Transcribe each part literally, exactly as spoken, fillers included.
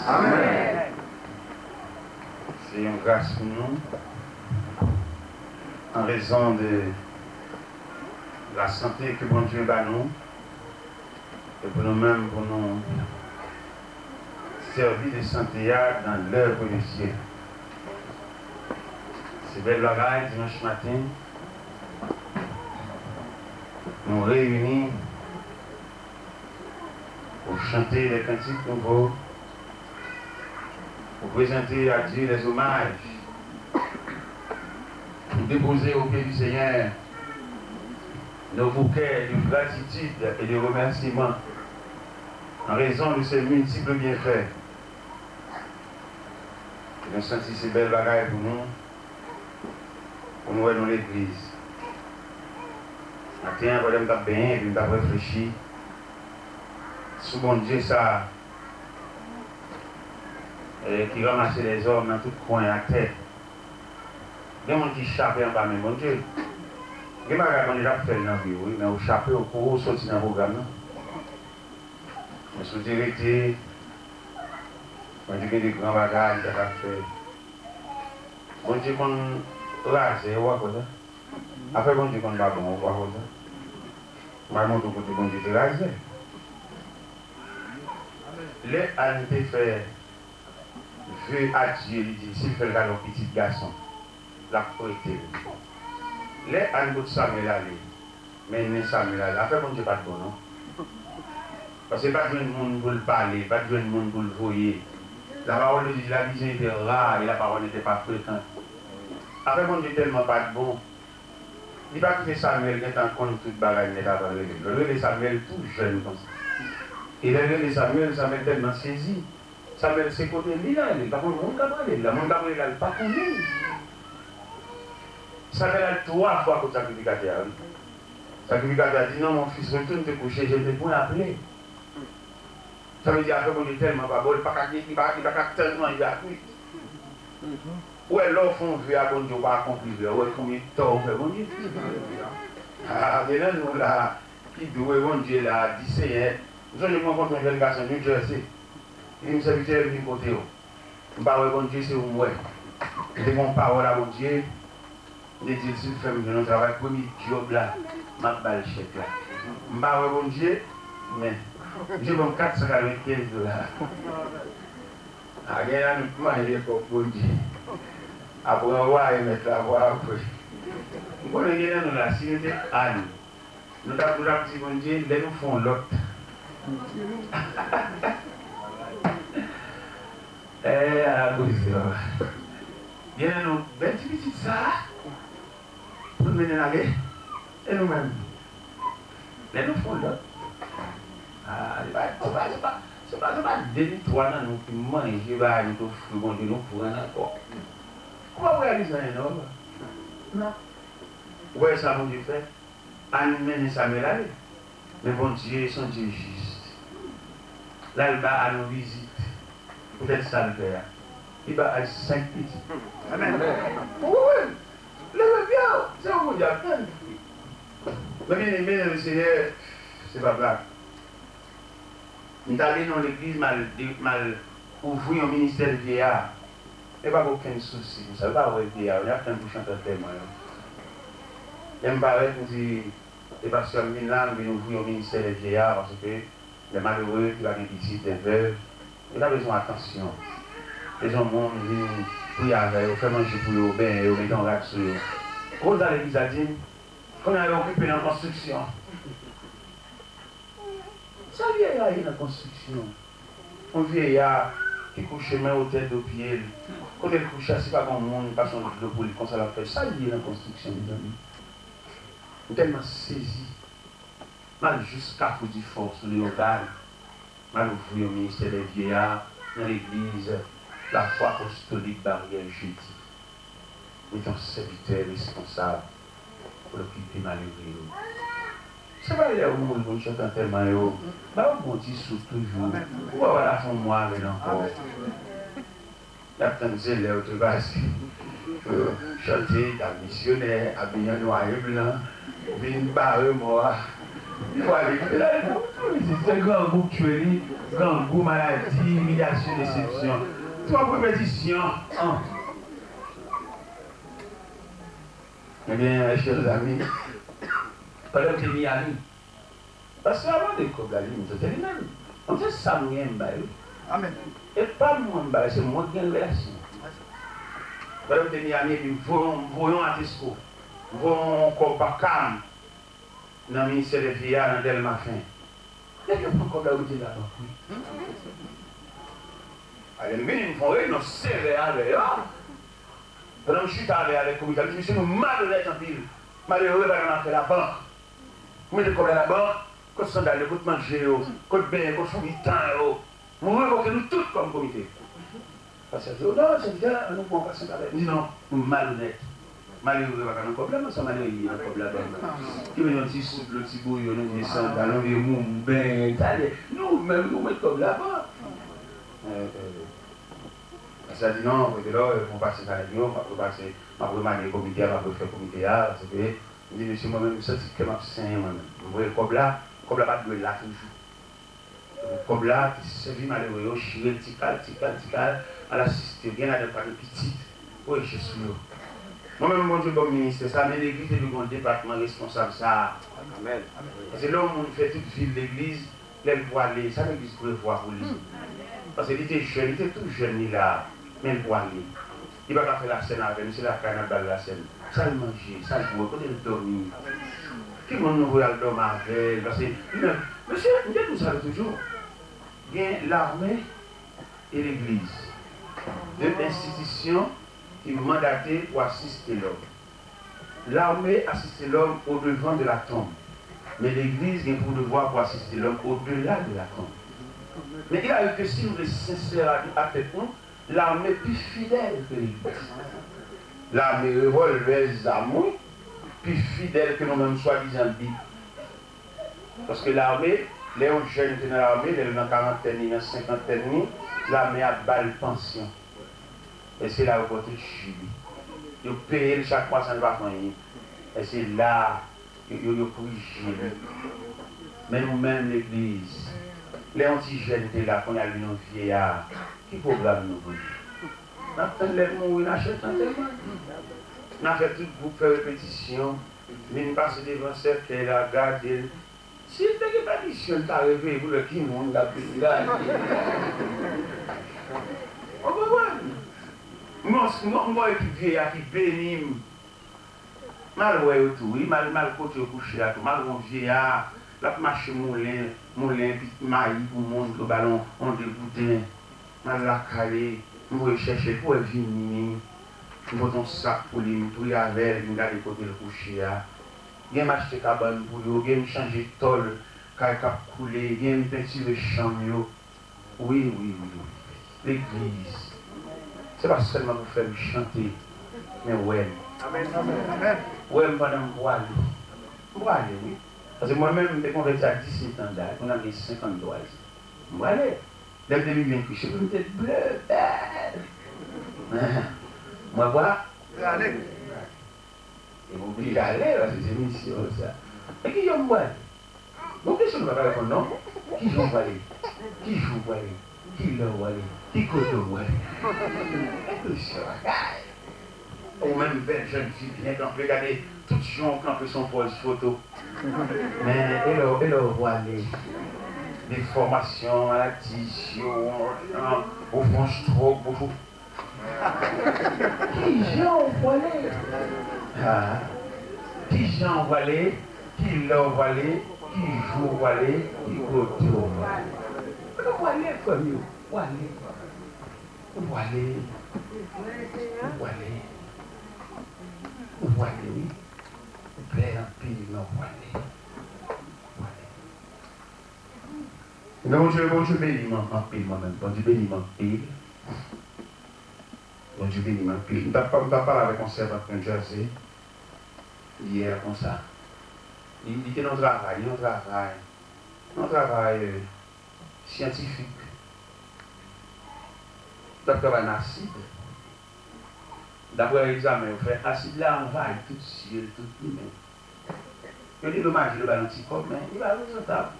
Amèn. Se yon gras pou nou, an rezon de la sante ke Bondye ba nou, e pou nou menm, pou nou sèvi de sante a dans l'œuvre de Dieu. Se bèl bagay, dimanch maten, nou reyini pou chante de kantik nouvo, pou prezante a Dye lèzomaj, pou depoze o pye di Senyè nos bouquets de gratitude et de remerciement en raison de ses multiples bienfaits. E nou santi se bèl bagay pou nou, pou nou wè nou legliz. Maten an, pandan m t ap benyen, epi m t ap reflechi sou Bondye sa a, eh, ki ranmase lèzòm nan tout kwen atè. Gen moun ki chape anba men Bondye. Gen bagay Bondye t ap fè l nan vi w, wi, men ou chape, ou kouri, ou soti nan pwogram nan. Men si w te rete, Bondye gen de gran bagay li ta ka fè. Bondye konn razè, ou pa kwè sa? Afè Bondye konn pa bon, ou pa kwè sa? M pral montre w kote Bondye te razè. Lè Ann te fè ve a Dye, li di si l fè l gade yon pitit gason, l ap prete l. Lè Ann kot Samyèl ale, mennen Samyèl ale, afè Bondye pa t bon non. Paske li pa t jwenn moun pou l pale, li pa t jwenn moun pou l voye. La parole de Dieu, la vision était rare et la parole n'était pas fréquente. Afè Bondye tèlman pa t bon, li pa kite Samyèl gentan konn tout bagay nèt avan l rele l. L rele Samyèl tou jèn konsa. E lè l rele Samyèl, Samyèl tèlman sezi. Samyèl se kote li la, li pa konn moun k ap rele l la. Moun k ap rele l la, li pa konnen l. Samyèl al twa fwa kot sakrifikatè a, wi. Sakrifikatè a di, non, mon fils, retourne te coucher, je ne t'ai point appelé. Sa vle di, afè Bondye tèlman pa bon, li pa ka, li pa, li pa ka tann manje a kwit. Ou wè, lè w fè yon ve a Bondye, ou pa akonpli ve a, ou wè konbyen tò ou fè Bondye. Ah, gen nan nou la, ki dwe Bondye la, di, Senyè, m sonje m rankontre yon jèn gason New Jersey. Li di m, sèvitè, vin kote w. M pa wè Bondye, se ou m wè. M te gen yon pawòl a Bondye, m te di l si l fè m jwenn yon travay, premye djòb la, m ap ba l chèk la. M pa wè Bondye, men Bondye ban m kat san katrevenkenz dola. A, gen la nou manje kòb Bondye. Apre anvwaye mèt la vwa apre. M konnen gen nan nou la, si nou te Ann, nou t ap, nou t ap di Bondye, lè nou fè yon lòt. Eh, ala koze, papa. Gen nan nou, bèl ti pitit sa a, pou nou mennen l ale. E nou menm? Lè nou fè yon lòt. Ah, se pa, se pa, se pa, se pa, se pa de ni twa nan nou ki manje bagay nou te ofri Bondye, nou pran ankò. Ou pa reyalize anyen non, papa. Non. Ou wè sa Bondye fè? Ann mennen Samyèl ale. Men Bondye se yon Dye jis. L al ba Ann yon vizit poutèt sa l fè a. Li ba Ann senk pitit. Amèn. Wi, wi. Leve pye w. Se yon Bondye ap tann. Men byeneme nan Senyè, se pa blag. M t ale nan yon legliz, m al de-, m al ouvri yon ministè de vyeya. E pa gen okenn sousi pou sa. Yo pa wè vyeya yo, y ap tann pou chante antèman yo. Lè m parèt, m di, e pastè, m vin la, m vin ouvri yon ministè de vyeya, paske lè malere ki pa gen pitit, de vèv, yo ta bezwen atansyon. Bezwen moun vin priye avè yo, fè manje pou yo, benyen yo, mete yon rad sou yo. Ou konn sa legliz la di m? Kounye a yo okipe nan konstriksyon. Sa vyeya ye nan konstriksyon? Yon vyeya ki kouche men otè do pye l. Kote l kouche a, si pa gen moun pase yon dlo pou li, konsa l ap fè. Sa l ye nan konstriksyon, mezanmi? M tèlman sezi. M al jis Kafou Difò sou Leyogàn. M al ouvri yon ministè dè vyeya nan legliz Lafwa Apostolik Baryè Jedi. Mete yon sèvitè responsab pou l okipe malere yo. Se pa lè ou mouri pou n chante antèman yo. Ba yo bon ti sou toujou. Ou pa wè l ap fè yon mwa avè l ankò. Y ap tann se lè yo te pase. Pou yo chante, y ap misyonè, abiye an nwa e blan, vin bare mò a. Li pral ale kote l ale. Se grangou k tchwe li, grangou, maladi, imilyasyon, desepsyon. Twòp repetisyon. An. Ebyen, chè zanmi, pandan m te Miami, pastè a mande kòb la, li di m, se li menm. Mwen se sa m gen m bay, wi. Amèn. E pa mwen m bay, se mwen ki gen revelasyon. Pandan m te Miami, epi m voye yon, m voye yon atesko. M voye yon kòb pa kam nan ministè de vi a, nan Dèlma fen. Nèg yo pran kòb la, yo mete l labank, wi. Alè m vini, m fè yon reyinyon sevè avè yo. Pandan m chita avè, avèk komite a, m di, mesye, nou malonèt anpil. Malere pa nan afè labank. Ou mete kòb la labank, kot sandal yo, kot manje yo, kot benyen, kot foumitan yo. M revoke nou tout kòm komite. Pastè di, o non, sèvitè, an nou pran yon pasyans avè l. M di, non, nou malonèt. Malere pa ka nan kòb la, men sa malere ye nan kòb labank. Ki bezwen ti soup, lo ti bouyon, yon vye sandal, yon vye moumou, benyen, talè. Nou menm, nou met kòb labank. Pastè a di, non, prete lò, bon, pase sa yo, m ap repase, m ap remanye komite a, m ap refè komite a, paske, m di, mesye, mwen menm, m santi kè m ap senyen mwen menm. M voye kòb la, kòb la pa t dwe la toujou. Kòb la te sèvi malere yo, chire l, ti kal, ti kal, ti kal, al asiste yo. Gen ladan pa gen pitit, voye jès sou yo. Mwen menm, Bondye ban m ministè sa, men legliz te dwe gen yon depatman responsab sa. Amèn. Paske lè yon moun fè tout vi l legliz, lè l pwale, sa legliz prevwa pou li? Paske li te jèn, li te tou jèn, li la, men l pwale. Li pa ka fè lasèn avè n, se lakay n ap ba l lasèn. Sa l manje, sa l bwè, kote l dòmi? Ki moun nou voye al dòmi avè l? Paske li menm, mesye, m te di w sa lòt jou. Gen lame e legliz. De enstitisyon ki mandate pou asiste lòm. L'armée assiste l'homme au devant de la tombe, men legliz gen pou devwa pou asiste lòm au delà de la tombe. Men il arrive que si nou te sensè a, a tèt nou, lame pi fidèl ke legliz. Lame, revòlvè, zam, wi, pi fidèl ke nou menm swadizan bib. Paske lame, lè yon jèn te nan lame, lè l nan karantèn li, nan senkantèn li, lame a ba l pansyon. E se la yo pran tout ji li. Yo peye l chak mwa san l pa fè anyen. E se la yo, yo, yo korije li. Men nou menm legliz, lè yon ti jèn te la, kounye a l vin yon vyeya, ki pwogram nou pou li? N ap tann lè l mouri, n achèt antèman. N a fè tout gwoup fè repetisyon, vin pase devan sèkèy la, gade l. Si l te gen pèmisyon, l ta reveye pou l wè ki moun k ap vin gade. Ou konprann? M gon, m gon, m gon ekip vyeya ki beni m. M al wè yo tou, wi. M al, m al kote yo kouche a tou. M al wè yon vyeya, l ap mache moulen, moulen mayi pou moun, pou yo ba l yon, yon de gouden. M al lakay li, m voye chèche l pou l vini. M pote yon sak pou li, m priye avè l, vin gade kote l kouche a. Gen m achte kabann pou yo, gen m chanje tòl kay k ap koule, gen m pentire chanm yo. Wi, wi, wi, wi. Legliz, se pa sèlman pou fè m chante, men wè m. Amèn. Wè m pandan m pwale. M pwale, wi. Paske mwen menm, m te konvèti a disèt an daj, kounye a m gen senkanntwa zan. M pwale. Lè m te vin jwenn Kris, cheve m te ble, bèl. Mwen pwale. E m oblije ale, paske se misyon sa. Men kijan m pwale? Bon kesyon nou pa ka reponn non. Kijan w pwale? Ki jou w pwale? Ki lè w pwale? Ki kote w pwale? Enpresyon bagay. Ou menm bèl jèn fi byen kanpe, gade tout jan w kanpe se yon pòz foto. Men e lè w, e lè w pwale? Defòmasyon, maladi, zye w, ou fè yon stwòk, bouch ou Kijan w pwale? Ha? Kijan w pwale? Ki lè w pwale? Ki jou w pwale? Ki kote w pwale? Kote w pwale, frè m yo? Pwale. Ou pwale. Ou pwale. Ou pwale, wi. Ou bèl anpil, men w pwale. Pwale. Ebyen, Bondye, Bondye beni m anpil, mwen menm. Bondye beni m anpil. Bondye beni m anpil. M t ap, m t ap pale avèk yon sèvant New Jersey yè konsa. Li, li te nan yon travay, li nan yon travay, nan yon travay, euh, syantifik. Li t ap travay nan asid. Daprè egzamen yo fè, asid la anvayi tout zye l, tout limen. Yo dedomaje l, yo ba l yon ti kòb, men li pa reprezantab.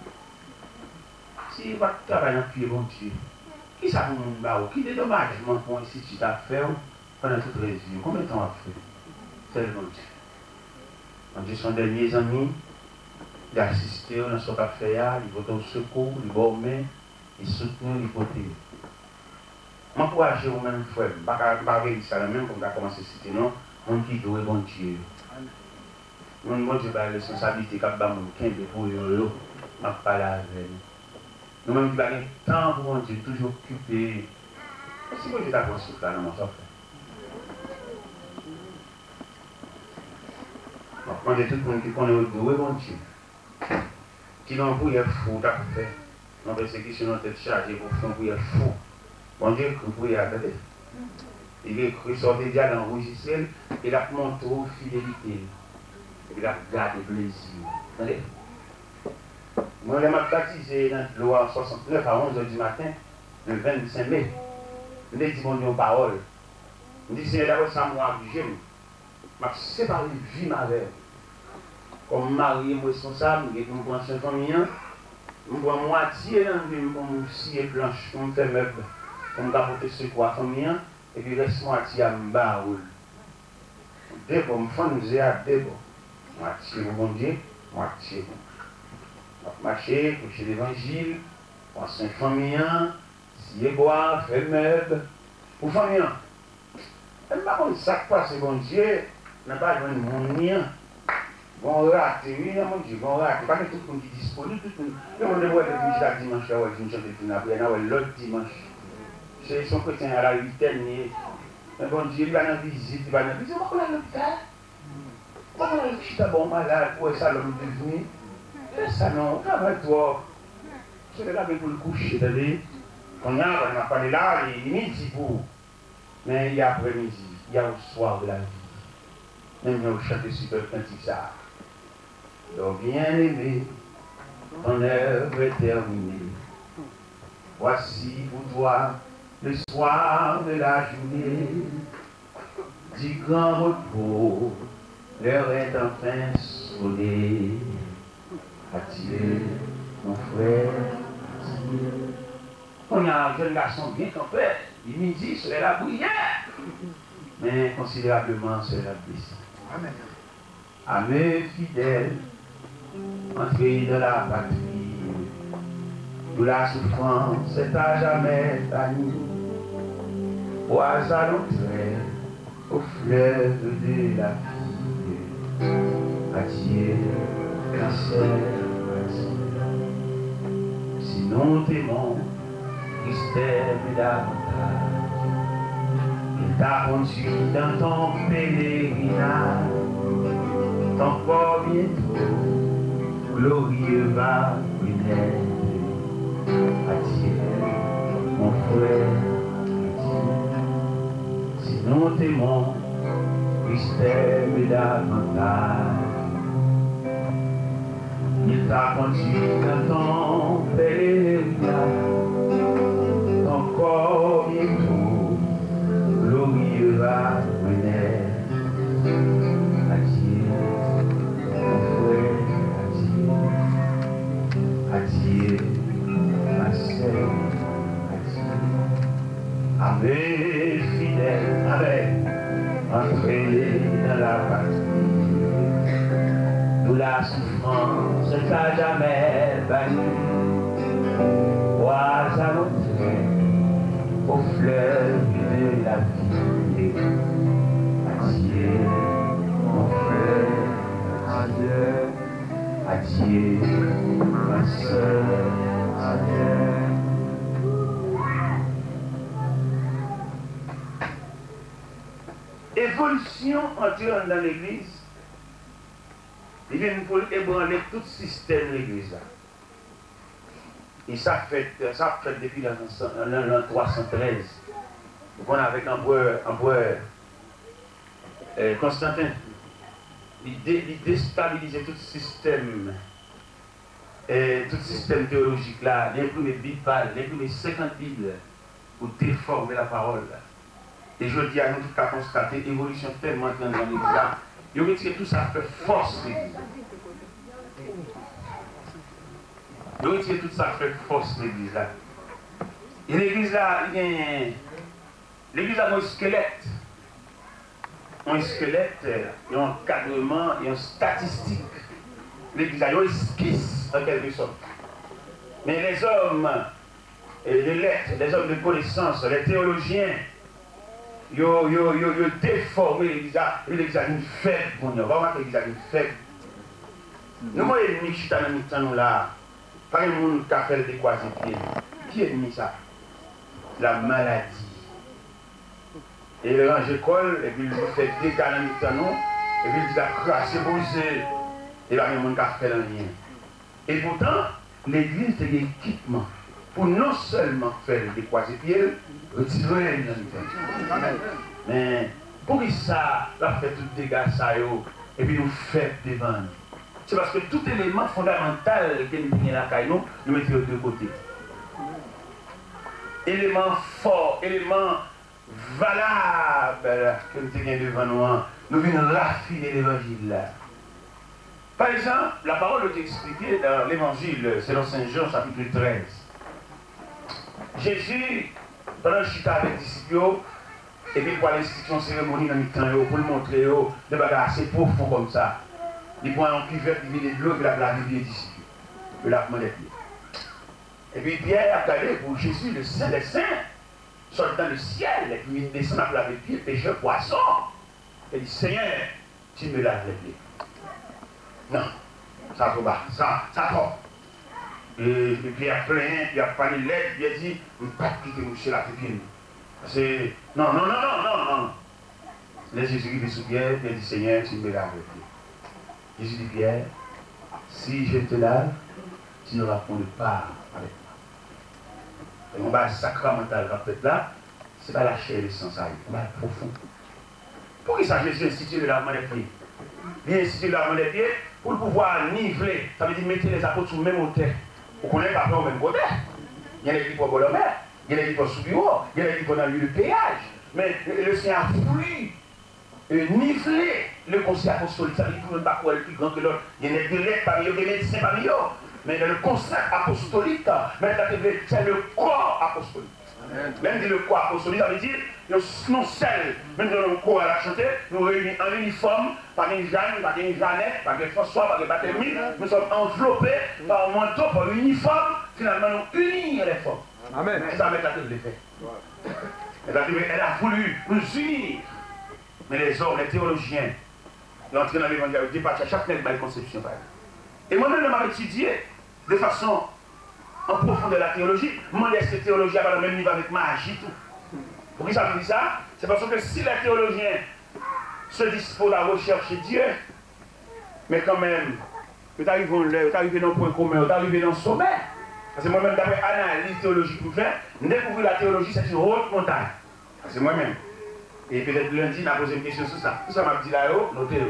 Si w pa t travay nan pye Bondye, kisa pou moun ba ou? Ki dedomajman pou yon enstiti ta fè w pandan tout rès vi w? Konbyen tan w ap fè? Sèl Bondye. Bondye se yon dènye zanmi, li asiste w nan sa w p ap fè a, li pote w sekou, li ba w men, li soutni w, li pwoteje w. M ankouraje ou menm frè m, m pa ka, m pa gen lis la nan men m pou m ta kòmanse site non moun ki dwe Bondye yo. Moun Bondye bay responsablite k ap ba moun kenbe pou yo yo, m ap pale avè nou. Nou menm ki pa gen tan pou Bondye, toujou okipe. E si Bondye ta pran souf la nan mwen, sa w fè? M ap mande tout moun ki konnen yo dwe Bondye, ki nan yon priyè fou w t ap fè, nan pèsekisyon, nan tèt chaje, pou w fè yon priyè fou. Bondye ekri priyè a, tande. Li ekri sa w te di a nan rejis li, e l ap montre w fidelite l. Epi l ap gade plezi w. Tande. Mwen, lè m ap batize nan dlo a an swasantnèf a onz è di maten, le vennsenk me, m te di Bondye yon pawòl. M di, Senyè, daprè sa m wè ak je m, m ap separe vi m avè w. Kòm m marye, m responsab, m gen pou m pran swen fanmi an. M pran mwatye nan vi m pou m siye planch, pou m fè mèb, pou m ka pote sekou a fanmi an. Epi rès mwatye a, m ba ou l. De bò, m fann ze a de bò. Mwatye pou Bondye, mwatye pou mwen. M ap mache, preche levanjil, pran swen fanmi an, siye bwa, fè mèb pou fanmi an. E m pa konn sa k pase Bondye nan pa jwenn moun li an. Gon rate, wi, nan Bondye, gon rate. Pa gen tout moun ki disponib, tout moun. Gen moun depi w wè l depi chak dimanch la, w wè l vin chante, l vin lapriyè, n a wè l lòt dimanch. Se, se yon kretyen à la huitaine li ye. Men Bondye, li pa nan vizit, li pa nan vizit, ou pa konn al lopital. Ou pa konn al chita bò yon malad, pou wè sa lòm devni. Fè sa non, ou travay twòp. Solèy la gen pou l kouche, tande. Kounye a, pandan m ap pale la, li, li midi pou ou. Men il y a après-midi, il y a au soir de la vie. Menm jan yo chante sipèb kantik sa a. Dors bien-aimé, ton œuvre est terminée. Voici pour toi le soir de la journée du grand repos, l'heure est enfin sonnée. Adieu, mon frère, adieu. Kounye a, jèn gason byen kanpe, li midi, solèy la briye. Men konsiderableman, solèy la bese. Amèn. À mes fidèles, entrez dans la patrie, d'où la souffrance est à jamais bannie. Bois à l'entrée, au fleuve de la vie. Adieu, ma sœur, adieu. Si nous t'aimons, Christ t'aime davantage. Il t'a conduit dans ton pèlerinage. Ton corps bientôt glorieux va renaître. Adieu, mon frère, adieu. Si nous t'aimons, Christ t'aime davantage. Il t'a conduit dans ton pèlerinage, ton corps bientôt glorieux va renaître. Adieu, mon frère, adieu. Adieu, ma sœur, adieu. À mes fidèles, amen. Entrez dans la patrie, d'où la souffrance est à jamais bannie. Bois à l'entrée, au fleuve de la vie. Adieu, mon frère, adieu. Adieu, ma sœur, adieu. Evolisyon antre anndan legliz, li vin pou l ebranle tout sistèm legliz la. E sa fèt, sa ap fèt depi lan, lan, lan twa san trèz. Ou konn avèk anperè, anperè, eh, Konstanten, li de-, li destabilize tout sistèm, eh, tout sistèm teyolojik la, li enprime Bib pa l, li enprime senkant Bib pou defòme lapawòl la. E jodi a, nou tout ka konstate evolisyon tèlman antre anndan legliz la, yo retire tou sa k fè fòs legliz la. Yo retire tout sa k fè fòs legliz la. E legliz la, li genyen, legliz la gon eskelèt. Yon eskelèt, yon ankadreman, yon estatistik. Legliz la, yon eskis, an kèlke sòt. Men lèzòm de lèt, lèzòm de konesans, lè teyolojyen, yo, yo, yo, yo defòme legliz la, epi legliz la vin fèb kounye a. Ou pa remake legliz la vin fèb? Nou gon ènmi ki chita nan mitan nou la a. Pa gen moun ki ka fè l dekwaze pye l. Ki ènmi sa? La maladi. E l ranje kò l, epi l fè dega nan mitan nou, epi l di l ap kraze brize, e pa gen moun k ap fè l anyen. Epoutan, legliz te gen ekipman pou non sèlman fè l dekwaze pye l, retire l nan mitan nou. Men, poukisa l ap fè tout dega sa yo, epi nou fèb devan l? Se paske tout eleman fondamantal ke n te gen lakay nou, nou mete yo de kote. Eleman fò, eleman valab ke n te gen devan nou an, nou vin rafine levanjil la. Par exemple, la parole est expliquée dans l'Évangile selon Saint Jean, chapitre treize. Jezi, pandan l chita avèk disip yo, epi l pral enstitye yon seremoni nan mitan yo pou l montre yo de bagay ase pwofon kòm sa. Li pran yon kivèt, li vide dlo, epi l ap lave pye disip yo. Yo l ap mande pye. Epi Pyè ap gade pou Jezi, le Sen dè Sen, sòt dan le syèl, epi vin desann ap lave pye pechè pwason. Li di, Senyè, tu me laves les pieds. Non, sa twò ba, sa, sa twòp. E, e Pyè ap plenyen, Pyè ap pale lèd, Pyè di, m p ap kite misye lave pye m. Paske, non, non, non. Lè Jezi rive sou Pyè, Pyè di, Senyè, tu me laves les pieds. Jezi di Pyè, si je te lave, tu n'auras point de part avec moi. Yon bagay sakramantal k ap fèt la, se pa lachè e lesan sa ye, yon bagay pwofon. Poukisa Jezi enstitiye le lavman dè pye? Li enstitiye lavman dè pye pou l pouvwa nivle, sa vle di mete lèzapot sou menm otè. Ou konnen pa pran menm otè. Gen nèg ki pran bò lanmè, gen nèg ki pran sou biwo, gen nèg ki pran nan lye de peyaj. Men le Senyè a voulu e nivle le konsèy apostolik, sa vle di pou youn pa kwè l pi gran ke lòt. Gen nèg de lèt pami yo, gen medsen pami yo. Men nan le konsèy apostolik, Mèt la te vle, se le kò apostolik. Lè m di le kò apostolik, sa vle di yon, nou sèl. Menm jan yon koral ap chante, nou reyini an inifòm, pa gen Jàn, pa gen Janèt, pa gen Franswa, pa gen Batèmi. Nous sommes enveloppés par un manteau, par un uniforme. Finalman, nou ini an lèfòm. Se sa Mèt la te vle fè. Mèt la te vle, elle a voulu nous unir. Men lèzòm, lè teyolojyen, yo antre nan levanjil, yo depatcha, chak nèg bay konsepsyon pa yo. E mwen menm, lè m ap etidye de fason an pwofondè la teyoloji, m mande èske teyoloji a pa nan menm nivo avèk maji tou. Poukisa m di sa? Se paske si lè teyolojyen se dispo la recherche Dieu, men kanmenm, yo ta rive yon lè, yo ta rive nan yon pwen komen, yo ta rive nan somè. Paske mwen menm, daprè analiz teyolojik m fè, m dekouvri la teyoloji se yon wot montay. Sa se mwen menm. E petèt lendi, n a poze m kesyon sou sa. Tout sa m ap di la yo, note yo.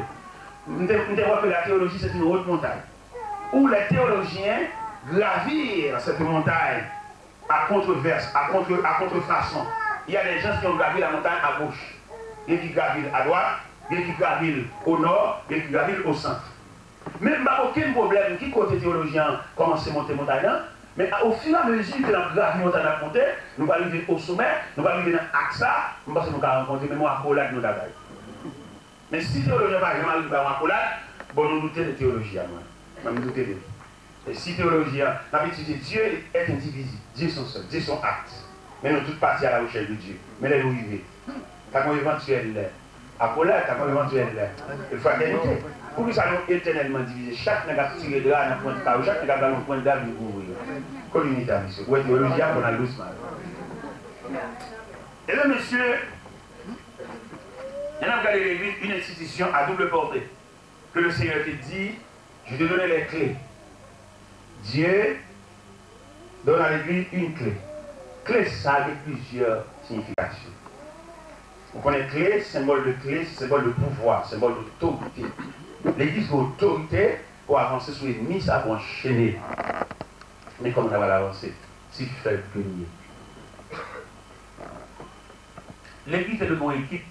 M te, m te wè ke la teyoloji se yon wot montay. Où les théologiens gravirent cette montagne à controverse, à contre, à contrefaçon. Il y a des gens qui ont gravi la montagne à gauche. Gen ki gravi l adwat, gen ki gravi l o nò, gen ki gravi l o sant. Men m pa gen okenn pwoblèm ki kote teyolojyen an kòmanse monte montay lan, men a, ofiramezi ke n ap gravi montay n ap monte, nou pral rive o somè, nou pral rive nan aks la, m panse nou ka rankontre menm yon akolad nou ta bay. Men si teyolojyen pa janm arive bay yon akolad, bon, nou doute de teyoloji a, mwen. Mwen, m doute de li. E si teyoloji a, n ap etidye Dieu est indivisible, Dieu son seul, Dieu son acte. Men nou tout pati à la recherche de Dieu. Men lè nou rive, ta gon evantyèl akolad, ta gon evantyèl fratènite. Poukisa nou etènèlman divize? Chak nèg ap tire dra nan pwent kay yo, chak nèg ap ba nou pwent dra vin kouvri yo. Kot linite a, mesye? Ou wè teyoloji a, fò n al dousman. Ebyen, mesye, lè n ap gade legliz, une institution à double portée. Que le Seigneur te dit, je te donne les clés. Dieu donne à l'église une clé. Kle sa gen plizyè siyifikasyon. Ou konnen kle, senbòl de kle, se senbòl de pouvwa, senbòl de otorite. Legliz gen otorite pou avanse sou enmi sa, pou anchene. Men kòman n ap avanse? Si fèb ke n ye. Legliz se de bon ekip.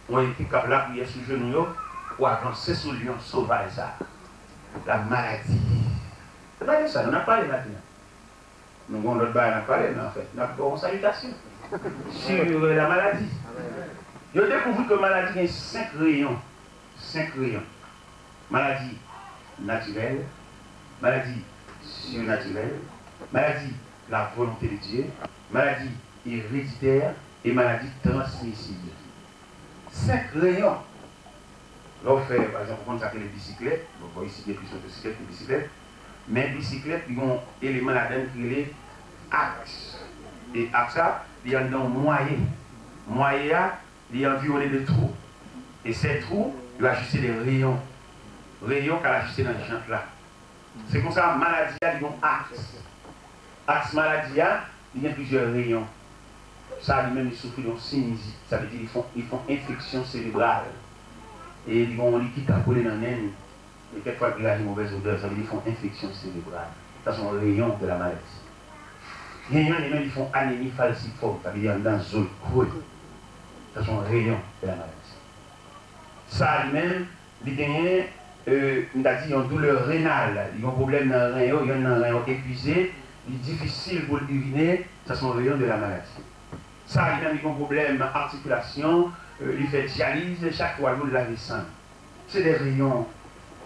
Yon ekip k ap lapriyè sou jenou yo pou avanse sou lyon sovaj sa a. la maladie. Se pa de sa nou ap pale maten an. Nou gen yon lòt bagay n ap pale, men anfèt, n ap ba w yon salitasyon. Sur la maladie. Yo dekouvri ke maladi gen senk reyon. Senk reyon. Maladi natirèl, maladi sirnatirèl, maladi la volonté de Dieu, maladi ereditè e maladi transmisib. Senk reyon. Lè w fè, pa egzanp, ou konn sa k rele bisiklèt, bon, bon, isit gen plis motosiklèt ke bisiklèt, men bisiklèt, li gen yon eleman ladan l ki rele aks. E aks la, li anndan yon mwaye. Mwaye a, li anviwone de twou. E sèt twou, yo ajiste de reyon. Reyon ka ajiste nan jant la. Se konsa, maladi a, li gen yon aks. Aks maladi a, li gen plizyè reyon. Sa li menm, li soufri de yon sinizit. Sa vle di, li fè, li fè yon enfeksyon serebral. E li gen yon likid k ap koule nan nen li. E kèkfwa, li degaje movèz odè. Sa vle di, li fè yon enfeksyon serebral. Sa se yon reyon de la maladie. Gen youn, li menm, li fè yon anemi falsifòm. Sa vle di, anndan zo l kre. Sa se yon reyon de la maladie. Sa li menm, li genyen, euh, m ta di yon doulè renal, li gen yon pwoblèm nan ren yo, yonn nan ren yo epuize, li difisil pou l irine, sa se yon reyon de la maladie. Sa li menm, li gen yon pwoblèm nan atikilasyon, euh, li fè dyaliz, chak twa jou li lave san l. Se de reyon.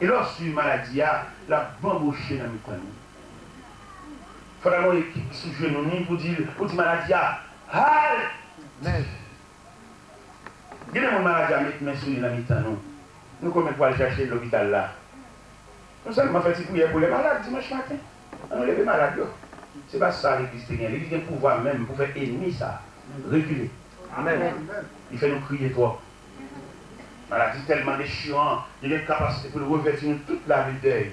E lè w swiv maladi a, l ap banboche nan mitan nou. Fò ta gen yon ekip ki sou jenou ni pou di, pou di maladi a, al! Gen de moun maladi a met men sou li nan mitan nou. Nou konn menm pou al chache l lopital la. Nou sèlman fè ti priyè pou lè malad dimanch maten. An nou leve malad yo. Se pa sa legliz te gen. Legliz gen pouvwa menm pou fè enmi sa rekile. Amèn. Li fè nou kriye twòp. Maladi tèlman dechiran, li gen kapasite pou l revèti nou tout lavi dèy.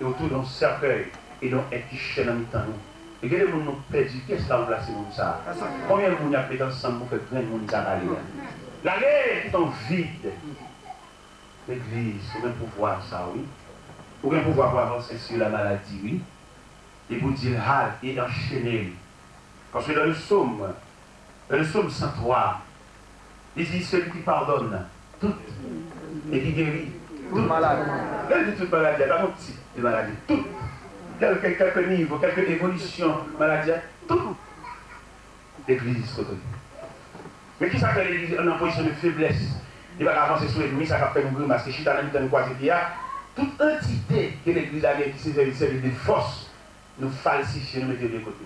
E otou de yon sèkèy e de yon èt ki chè nan mitan nou. E gen de moun nou pèdi, kiyès ka ranplase moun sa a? Konbyen moun y ap met ansanm pou fè grenn moun sa a pale a? L ale, kite w vid. Legliz, ou gen pouvwa sa, wi. Ou gen pouvwa pou avanse sou la maladi, wi. E pou di l, al, e anchene l. Paske dans le psaume, dans le psaume cent trois, li di, celui qui pardonne tout et qui guérit tout malade. Lè l di tout maladi a, pa gon tip de maladi. Tout. Kèlke, kèlke nivo, kèlke evolisyon maladi a, tout. Legliz kote l. Men kisa k fè legliz nan pozisyon de feblès? Li pa ka avanse sou enmi sa k ap fè nou grimas, ki chita nan mitan nou kwaze pye a. Tout antite ke legliz la gen ki se sèvi, sèvi de fòs, nou falsifye, nou mete yo de kote.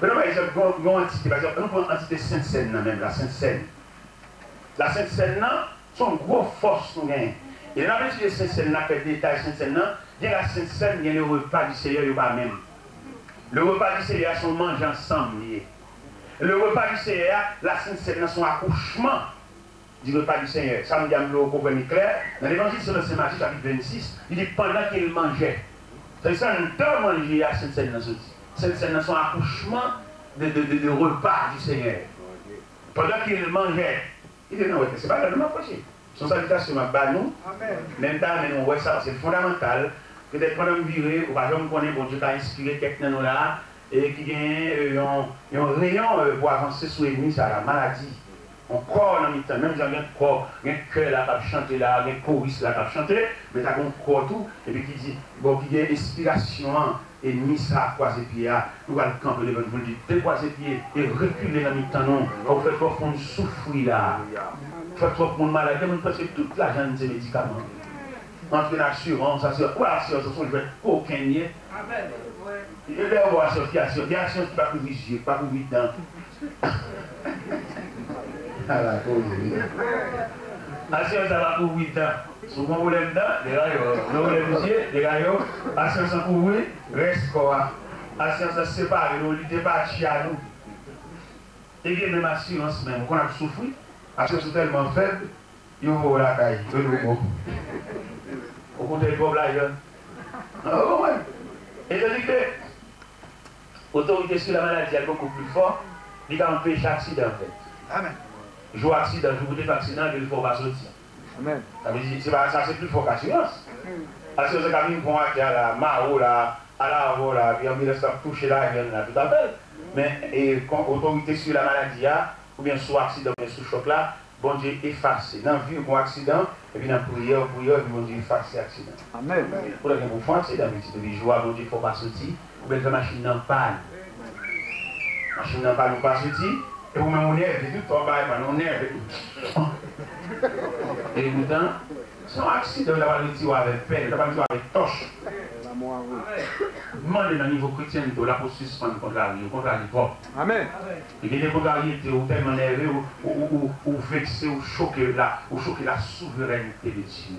Pran pa egzanp, yon, yon antite, pa egzanp, nou pran antite Sentsèn nan menm, la Sentsèn. La Sentsèn nan, se yon gwo fòs nou genyen. E lè n ap etidye Sentsèn nan, fè detay Sentsèn nan, gen la Sentsèn, gen le repas du Seigneur, yo pa menm. Le repas du Seigneur, se yon manje ansanm li ye. Le repas du Seigneur, la Sentsèn nan, se yon akouchman du repas du Seigneur. Sa m di a, m vle w konprann li klè. Nan Levanjil selon Sen Matye, chapit vennsis, li di, pandan ke l manje. Sa vle di, se anndan manje a Sentsèn nan soti. Sentsèn nan se yon akouchman de, de, de, de repas du Seigneur. Pandan ke l manje, li te nan wèt, se pa lè nou m ap preche. Se yon salitasyon m ap ba nou. Men m ta renmen nou wè sa, paske l fondamantal. Petèt pandan m vire, ou pa janm konnen, Bondye ka enspire kèk nan nou la a, e ki genyen, e, yon, yon reyon, e, pou avanse sou enmi sa la, maladi. Yon kò nan mitan, menm jan gen kò, gen kè la k ap chante la, gen koris la k ap chante, men ta gen yon kò tou, epi ki di, bon, ki gen enspirasyon an, enmi sa ap kwaze pye a, nou pral kanpe devan l pou l di, dekwaze pye e rekile nan mitan nou, ou fè twòp moun soufri la, fè twòp moun malad, gen moun prèske tout lajan l se medikaman. Antre nan asirans, asirans, ou wè asirans, se yon jwèt koken l ye. E lè ou wè asirans, ki asirans, gen asirans ki pa kouvri zye, ki pa kouvri dan. Ala koze. Asirans sa pa kouvri dan. Si w gen pwoblèm dan, li rayi w. Gen pwoblèm zye, li rayi w. Asirans lan kouvri rès kò a. Asirans lan separe nou, li depatche a nou. E gen menm asirans menm, ou konn ap soufri, asirans ou tèlman fèb, yo voye w lakay, yo di w bon. Ou koute l twòp lajan. Ou konprann? E tandis ke otorite sou la maladi a bokou pli fò, li ka anpeche aksidan fèt. Jou aksidan, jou ou te fè aksidan, ke l fè w pa soti. Sa vle di, se pa, sa se pli fò k asirans. Asirans lan ka vin pran w atè a la, mare w la, al avè w la, epi anbilans la ap touche lajan la, tout afè l. Men, e, kon otorite sou la maladi a, oubyen sou aksidan, oubyen sou chòk la, Bondye efase. Nan vi w gen aksidan, epi nan priyè w priye, epi Bondye efase aksidan. Amèn. Ou ta gen pou fè aksidan pitit, epi jou a Bondye fè w pa soti, oubyen l fè machin nan pàn. Machin nan pàn ou pa soti, epi ou menm ou nève, tout tan w bay pàn, ou nève. E poutan, se yon aksidan, yo ta pral retire w avèk pèl, yo ta pral retire w avèk tòch. Mande nan nivo kretyènte w la pou w sispann kontrarye, ou kontrarye twòp. Amèn. E gen de kontraryete, ou tèlman nève, ou, ou, ou, ou, ou vekse, ou choke la, ou choke la souverènte de Dye.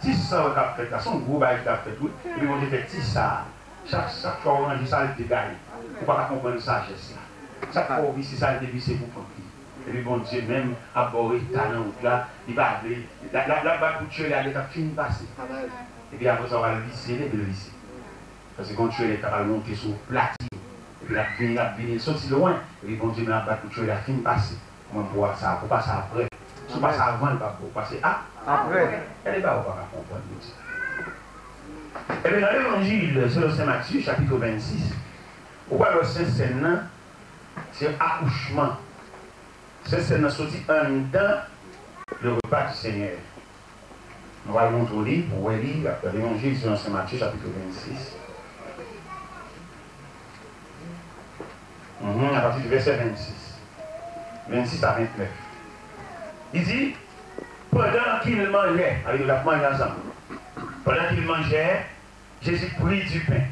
Ti sa w k ap fèt la, se yon gwo bagay ki ap fèt, wi. Epi Bondye fè ti sa. Chak, chak fwa w ranje sa, l degaye. Ou pa ka konprann sajès la. Chak fwa w visye sa, l devise pou kont li. Epi Bondye menm ap ba w eta nan wout la, li pa vle. L ap, l ap, l ap bat pou tchele a, li t ap fin pase. Epi apre sa, w al visye, l epi l visye. Paske gon tchele k ap al monte sou plati yo. Epi l ap vini, l ap vini, l soti lwen. Epi Bondye menm ap bat pou tchele a fin pase. Mwen pou w sa, pou pase aprè. Si w pase avan, l p ap bon. Ou pase a? Aprè. Gade bagay ou pa ka konprann, Bondye. Ebyen, nan Levanjil selon Sen Matye, chapit vennsis, ou pral wè Sentsèn nan, se akouchman. Sentsèn nan soti anndan le repas du Seigneur. Nou pral montre w li, pou w wè li, Levanjil selon Sen Matye, chapit vennsis. Mhm, apati de vèsè vennsis. Vennsis a vennèf. Li di, pendant qu'ils mangeaient, sa vle di yo t ap manje ansanm. Pendant qu'ils mangeaient, Jésus prit du pain.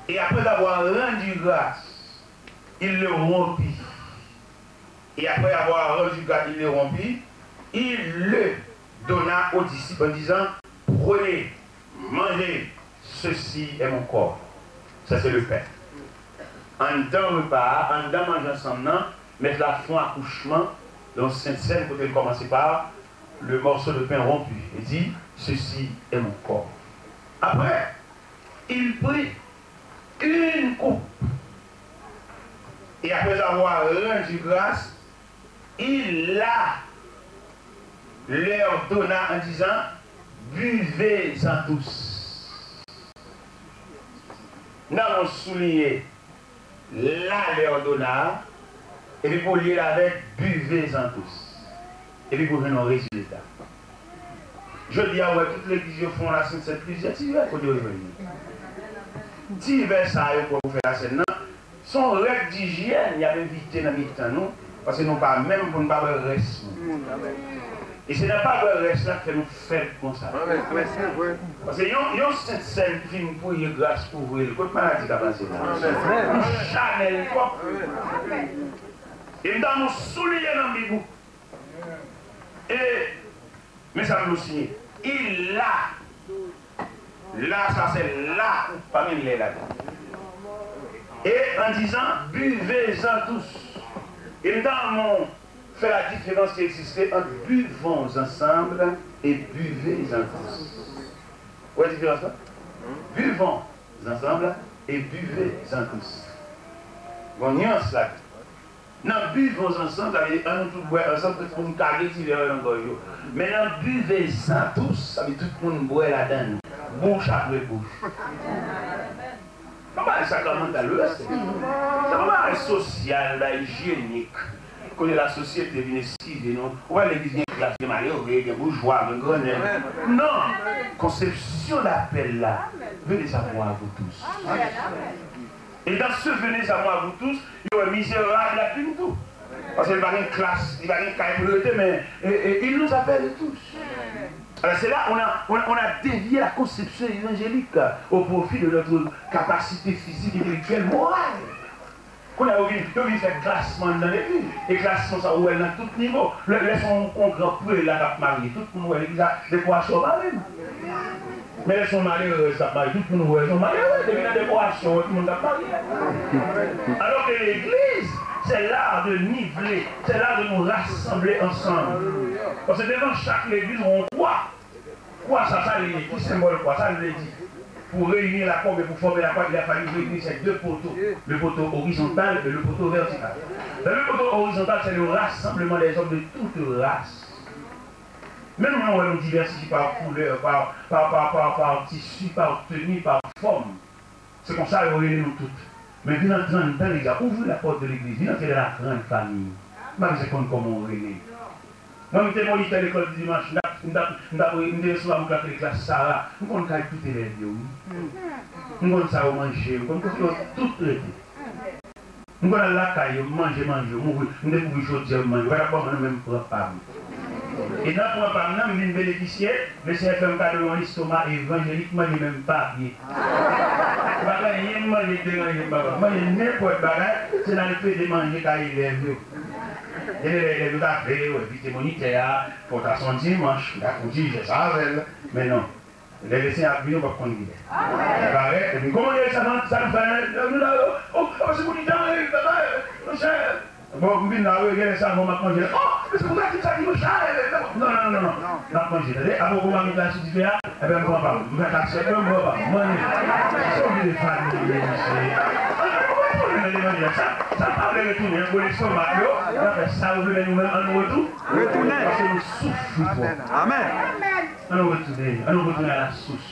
Et après avoir rendu grâce, il le rompit. Et après avoir rendu grâce, il le rompit, il le donna aux disciples en disant, prenez, mangez, ceci est mon corps. Ça, c'est le pain. Anndan repa a, anndan manje ansanm nan, mèt la fè yon akouchman, yon sentsèn kote l kòmanse pa le morceau de pain rompu. Li di, ceci est mon corps. Après, il prit une coupe. Et après avoir rendu grâce, il la leur donna en disant, buvez-en tous. N a souliye la leur donna, epi pou lye l avèk buvez-en tous. Epi pou jwenn yon rezilta. Jodi a, ou wè tout legliz yo fè yon lasentsèn, plizyè ti vè kote yo jwenn li. Ti vè sa yo pran pou fè lasèn nan, se yon règ dijyèn y ap evite nan mitan nou, paske nou pa menm pou n pa bwè rès moun. E se nan pa bwè rès la k fè nou fèb konsa. Paske yon, yon sentsèn ki fin priye gras kouvri l, kot maladi ka pase la? Ou chanèl twòp. E m ta nou souliye nan Bib ou. E, men sa m nou siyen. Il la. La, sa se la, ou pa gen lè ladan. Et en disant, buvez-en tous. E m ta renmen w fè la diferans ki egziste ant buvons ensemble et buvez-en tous. Ou wè diferans la? Buvons ensemble et buvez-en tous. Gon nyans la. Nan buvons ensemble, sa vle di, ann nou tout bwè ansanm, tout moun kage ti vè yo nan gòj yo. Men nan buvez-en tous, sa vle di tout moun bwè ladan l, bouch apre bouch. Yon bagay sakramantal, wi, se yon bagay sosyal, bagay ijyenik. Kote lasosyete vin eskize nou. Ou wè legliz gen klas, gen malere, gen boujwa, gen grannèg. Non! Konsepsyon lapèl la, venez à moi, vous tous. E dans ce venez à moi, vous tous, yo wè mizerab la vin tou. Paske li pa gen klas, li pa gen kay pou l rete, men e, e, il nous appelle tous. Alors c'est là on a, on, on a dévié la conception évangélique au profit de notre capacité physique, intellectuelle, morale. Kounye a yo vin, yo vin fè klasman anndan legliz. E klasman sa ou wè l nan tout nivo. Lè, lè se yon, yon gran prela k ap marye, tout moun wè legliz la, dekorasyon pa menm. Men lè se yon malerèz k ap marye, tout moun wè se yon malerèz. Depi nan dekorasyon, wè tout moun k ap marye. Alors que l'église, c'est l'art de niveler, c'est l'art de nous rassembler ensemble. Paske devan chak legliz, yon kwa. Kwa sa, sa li ye? Ki senbòl kwa? Sa li vle di? Pour réunir la croix, oubyen pou fòme la croix, il a fallu réunir ces deux poteaux, le poteau horizontal et le poteau vertical. Dans le poteau horizontal, c'est le rassemblement des hommes de toute race. Men nou menm, nou divèsifye pa koulè, pa, pa, pa, pa, pa tisi, pa teni, pa fòm. Se konsa yo rele nou tout. Men vin antre anndan legliz la, ouvri la porte de l'église, vin antre dans la grande famille. M pa bezwen konn kòman w rele. Mwen, m te monitè lekòl dimanch, m t ap, m t ap, m t ap, m te resevwa moun k ap rele klas Sara. M konn kay tout elèv yo, wi. M konn sa yo manje, m konn kote yo tout rete. M konn al lakay yo, m manje, manje, m ouvri, m dekouvri chodyè, m manje. Yo pa t ap ban m nan, men m pran pa m. E nan pran pa m nan, m vin benefisye, Lesenyè fè m kado yon estoma evanjelik, m manje menm papye. Pa gen anyen m manje k deranje m, papa. M manje nenpòt bagay, se nan al plede manje kay elèv yo. Gen de lè elèv yo ta vle yo envite monitè a, fò w ta se yon dimanch, m ta fè yon ti jès avè l. Men non. Lè Lesenyè ap vini, ou p ap konn kilè. Li parèt, epi, kòman ye sa, sa nou fè? Nou la, o, o, se pou li tan, wi, papa, monchè. Bon, m vin la, wi, genlè se avan m ap manje. O, men se pou gade sa ki monchè. Non, non, non, non, non. M ap manje, tande? Apre ou mami la sou dife a, ebyen, m pran pa m. M fè taksè, m pran pa m. Manje. Se yon vye fanmi, mesye. Ann retounen nan levanjil la. Sa, sa pa vle retounen, bon, lestomak yo, y ap fè sa yo vle, men nou menm, ann retou-, retounen. Paske nou soufri twòp. Amèn. Ann nou retounen, ann nou retounen a la sous.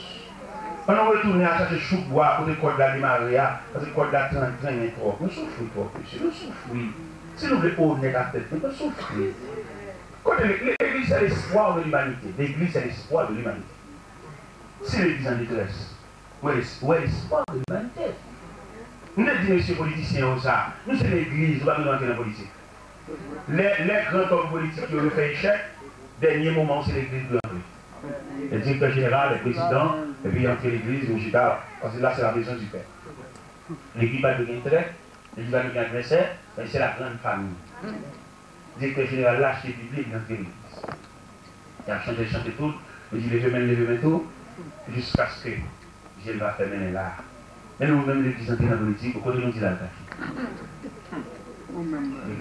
Ann nou retounen al chache chouk bwa kote kòd la demare a, paske kòd la tren-, trennen twòp. Nou soufri twòp, mesye, nou soufri. Si nou vle onèt ak tèt nou, nou soufri. Kote le-, le-, l'église, c'est l'espoir de l'humanité. L'église, c'est l'espoir de l'humanité. Si legliz an detrès, wè les-, wè l'espoir de l'humanité. M te di mesye politisyen yo sa, nou se legliz, nou pa bezwen antre nan politik. Lè, lè gran nonm politik yo, yo fè echèk, dènye moman w se legliz pou yo antre. Lè direktè jeneral, lè prezidan, epi antre legliz, nou chita, paske la se la maison du père. Legliz pa dwe gen trèt, legliz pa dwe gen advèsè, men se la grande famille. Direktè jeneral la achte Bib li, li antre legliz. Y ap chante, chante tout, li di leve men, leve men tou, jiskaske je n va fèmen men la. Men nou menm legliz antre nan politik, kote nou di l al kache?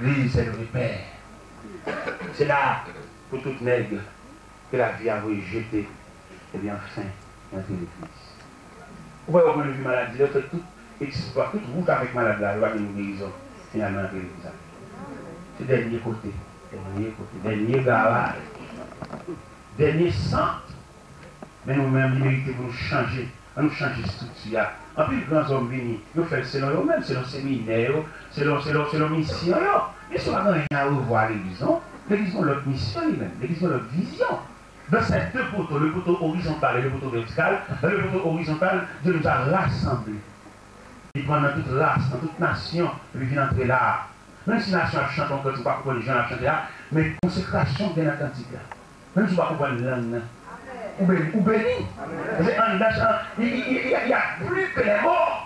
Legliz se le repè. Se la pou tout nèg ke lavi a voye jete, ebyen anfen, y antre legliz. Ou wè yo konn vi maladi, yo fè tout eksplwa, tout wout avèk malad la, yo pa gen yon gerizon. Finalman, y antre legliz la. Se dènye kote, dènye kote, dènye garay, dènye sant. Men nou menm, li merite pou nou chanje. Ann nou chanje estrikti a. Anpil gran zòm vini, yo fè l selon yo menm, selon seminè yo, selon, selon, selon misyon yo. Misyon pa gen anyen a revwa a legliz, non. Legliz gen lòt misyon li menm, legliz gen lòt vizyon. Dans ces deux poteaux, le poteau horizontal et le poteau vertical, dans le poteau horizontal, Dieu nous a rassemblés. Li pran nan tout ras, nan tout nasyon, epi vin antre la a. Menm si nasyon ap chante yon kantik, ou pa konprann jan l ap chante a, men konsekrasyon gen nan kantik la. Menm si w pa konprann lang nan. Ou beni, ou beni. Paske anndan chan, il, il, il, il y a plus que les mots.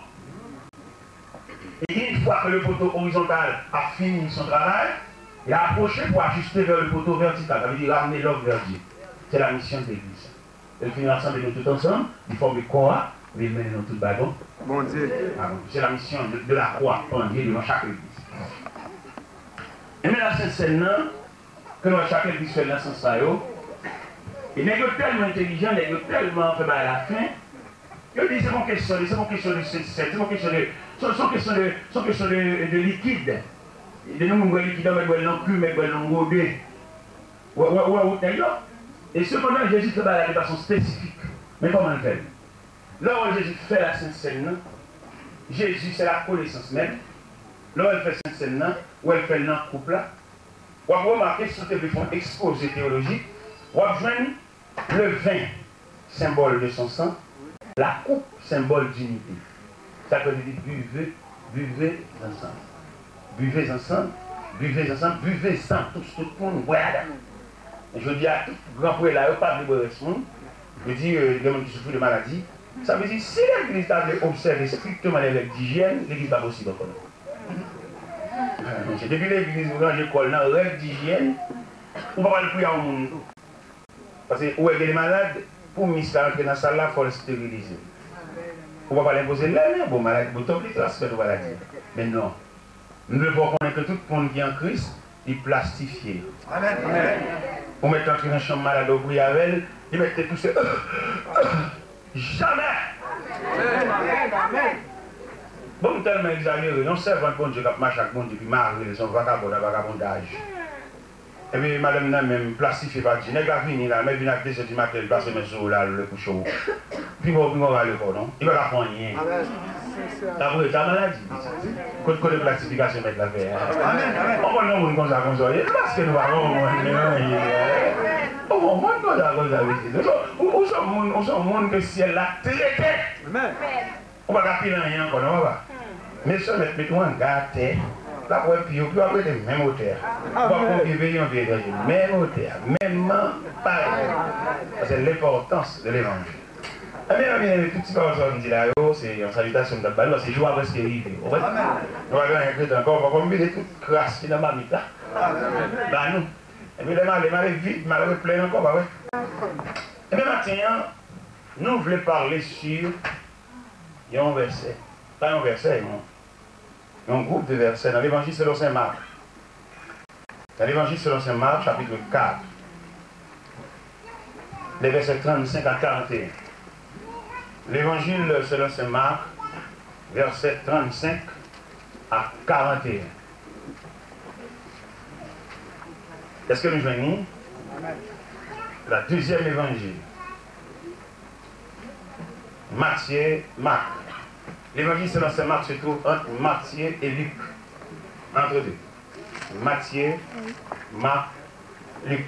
Et une fois que le poteau horizontal a fini son travail, il a approché pour ajuster vers le poteau vertical, ça veut dire ramener l'homme vers Dieu. C'est la mission de l'église. Lè l fin rasanble nou tout ansanm, li fòme kò a, epi l mennen nou tout bay bon. Bondye. Ah, bon. C'est la mission de, de la croix, pandye devan chak legliz. Ebyen, la Sent Sèn nan, ke nou wè chak legliz fè l nan sans sa yo. E nèg yo tèlman entèlijan, nèg yo tèlman fè bagay la fen, yo di se pa yon kesyon de, se pa yon kesyon de Sent Sèn, se pa yon kesyon de, se, se yon kesyon de, se yon kesyon de, de likid. De nou menm bwè likid la, mèt bwè l nan ki, mèt bwè l nan yon gode. Ou wè, ou wè, ou wè wout nèg yo? E sepandan, Jezi fè bagay la de fason espesifik. Men kòman l fè l? Lè w wè Jezi fè la Sent Sèn nan, Jezi se la konesans menm. Lè w wè l fè Sent Sèn nan, ou wè l fè l nan koup la. W ap remake, si w te vle fè yon ekspoze teyolojik, w ap jwenn le vin, symbole de son sang, la coupe, symbole d'unité. Sa k vle di buvez, buvez ensemble. Buvez ensemble, buvez ensemble, buvez-en tous, tout moun bwè ladan. Jodi a, tout gran prela yo pa vle bwè rès moun. Yo di, euh, gen moun ki soufri de maladi. Sa vle di, si legliz ta vle obsève strikteman les règles d'hygiène, legliz pa posib ankò non. Ah, monchè, depi legliz ranje kò l nan règ dijyèn, ou pa pral priye a yon moun. Paske ou wè gen de malad, pou mis la rantre nan sal la, fò l esterilize. Ou pa pral enpoze l lè, men bon, maladi, bon, tanpri transmèt ou maladi. Men non. M vle fè w konnen ke tout moun ki an Kris, li plastifye. Amèn. Ou mèt antre nan chanm malad, ou priye avè l, li mèt te touse. Jamè! Bon, m tèlman egzajere. Yon sèvant Bondye k ap mache ak Bondye, epi mare l, se yon vagabon nan vagabondaj. Epi madanm nan menm, plastifye pa di, nèg la vini la, men vin ak de zè di maten, l plase men sou ou la, l kouche w. Pi bon, pi bon, rale kò w, non? Li pa ka fè anyen. T ap reta maladi, pitit. Kot, kote plasifikasyon mèt la fè a? Ou konn yon moun konsa, konsa, e paske nou pa konprann li, non, e, ou konprann konsa, konsa, pitit. Ou, ou, ou se yon moun, ou se yon moun ke syèl la trete. Ou pa ka pile anyen ankò, non, papa. Mesye mèt met ou anga atè, l ap wè pye w, pye w ap rete menm wotè a. Ou pa pran yon vye peyi, yon vye etranje, menm wotè a, menm parèy. Sa se lenpòtans de levanjil. Ebyen, mezanmi, tout ti pawòl sa yo m di la yo, se yon salitasyon m t ap ba nou, paske jou a prèske rive, ou konprann? Nou pa gen anyen k rete ankò, fòk m vide tout kras ki nan mamit la ba nou. Epi lè m ale, m ale vid, m al replenn ankò, pa vre? Ebyen, maten an, nou vle pale sou yon vèsè. Pa yon vèsè, yon, yon gwoup de vèsè nan Levanjil selon Sen Mak. Dans l'Évangile selon saint Marc, chapitre quatre, les versets trente-cinq à quarante et un. Levanjil selon Sen Mak, vèsè trannsenk a karannteyen. Èske nou jwenn li? La dezyèm levanjil. Matye, Mak. Levanjil selon Sen Mak se twouve ant Matye e Lik. Entre deux. Matye, Mak, Lik.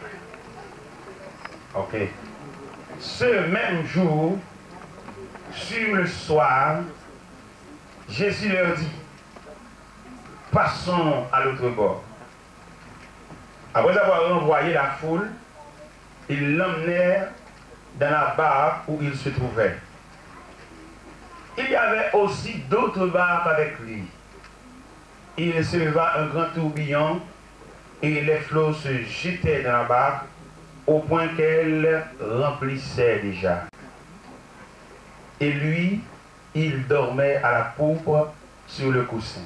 Ok. Ce même jour, sur le soir, Jésus leur dit, passons à l'autre bord. Après avoir renvoyé la foule, ils l'emmenèrent dans la barque où il se trouvait. Il y avait aussi d'autres barques avec lui. Il se leva un grand tourbillon et les flots se jetaient dans la barque au point qu'elle remplissait déjà. Et lui, il dormait à la poupe sur le coussin.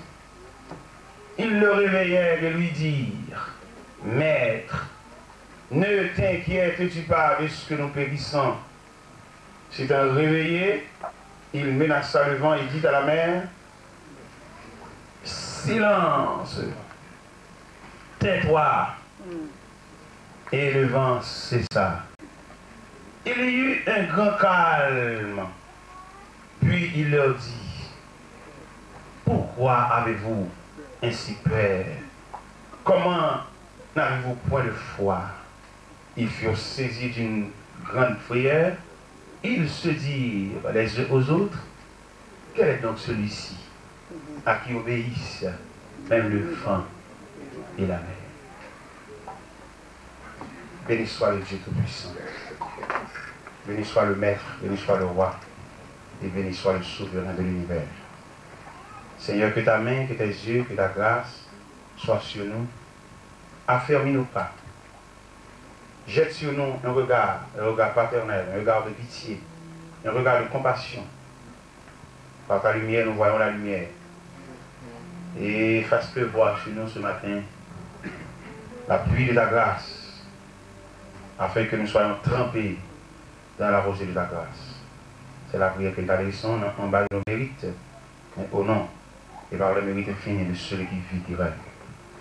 Ils le réveillèrent et lui dirent, Maître, ne t'inquiètes-tu pas de ce que nous périssons? S'étant réveillé, il menaça le vent et dit à la mer, Silence, tais-toi. Et le vent cessa. Il y eut un grand calme. Puis il leur dit, Pourquoi avez-vous ainsi peur? Comment n'avez-vous point de foi? Ils furent saisis d'une grande frayeur. Ils se dirent les uns aux autres, Quel est donc celui-ci à qui obéissent même le vent et la mer? Béni soit le Dieu Tout-Puissant. Béni soit le Maître, béni soit le Roi, et béni soit le Souverain de l'univers. Seigneur, que ta main, que tes yeux, que ta grâce soient sur nous. Affermis nos pas. Jette sur nous un regard, un regard paternel, un regard de pitié, un regard de compassion. Par ta lumière, nous voyons la lumière. Et fasse pleuvoir sur nous ce matin la pluie de ta grâce, afin que nous soyons trempés dans la rosée de ta grâce. C'est la prière que nous t'adressons, non pas par nos mérites, mais au nom et par le mérite infini de celui qui vit, qui règne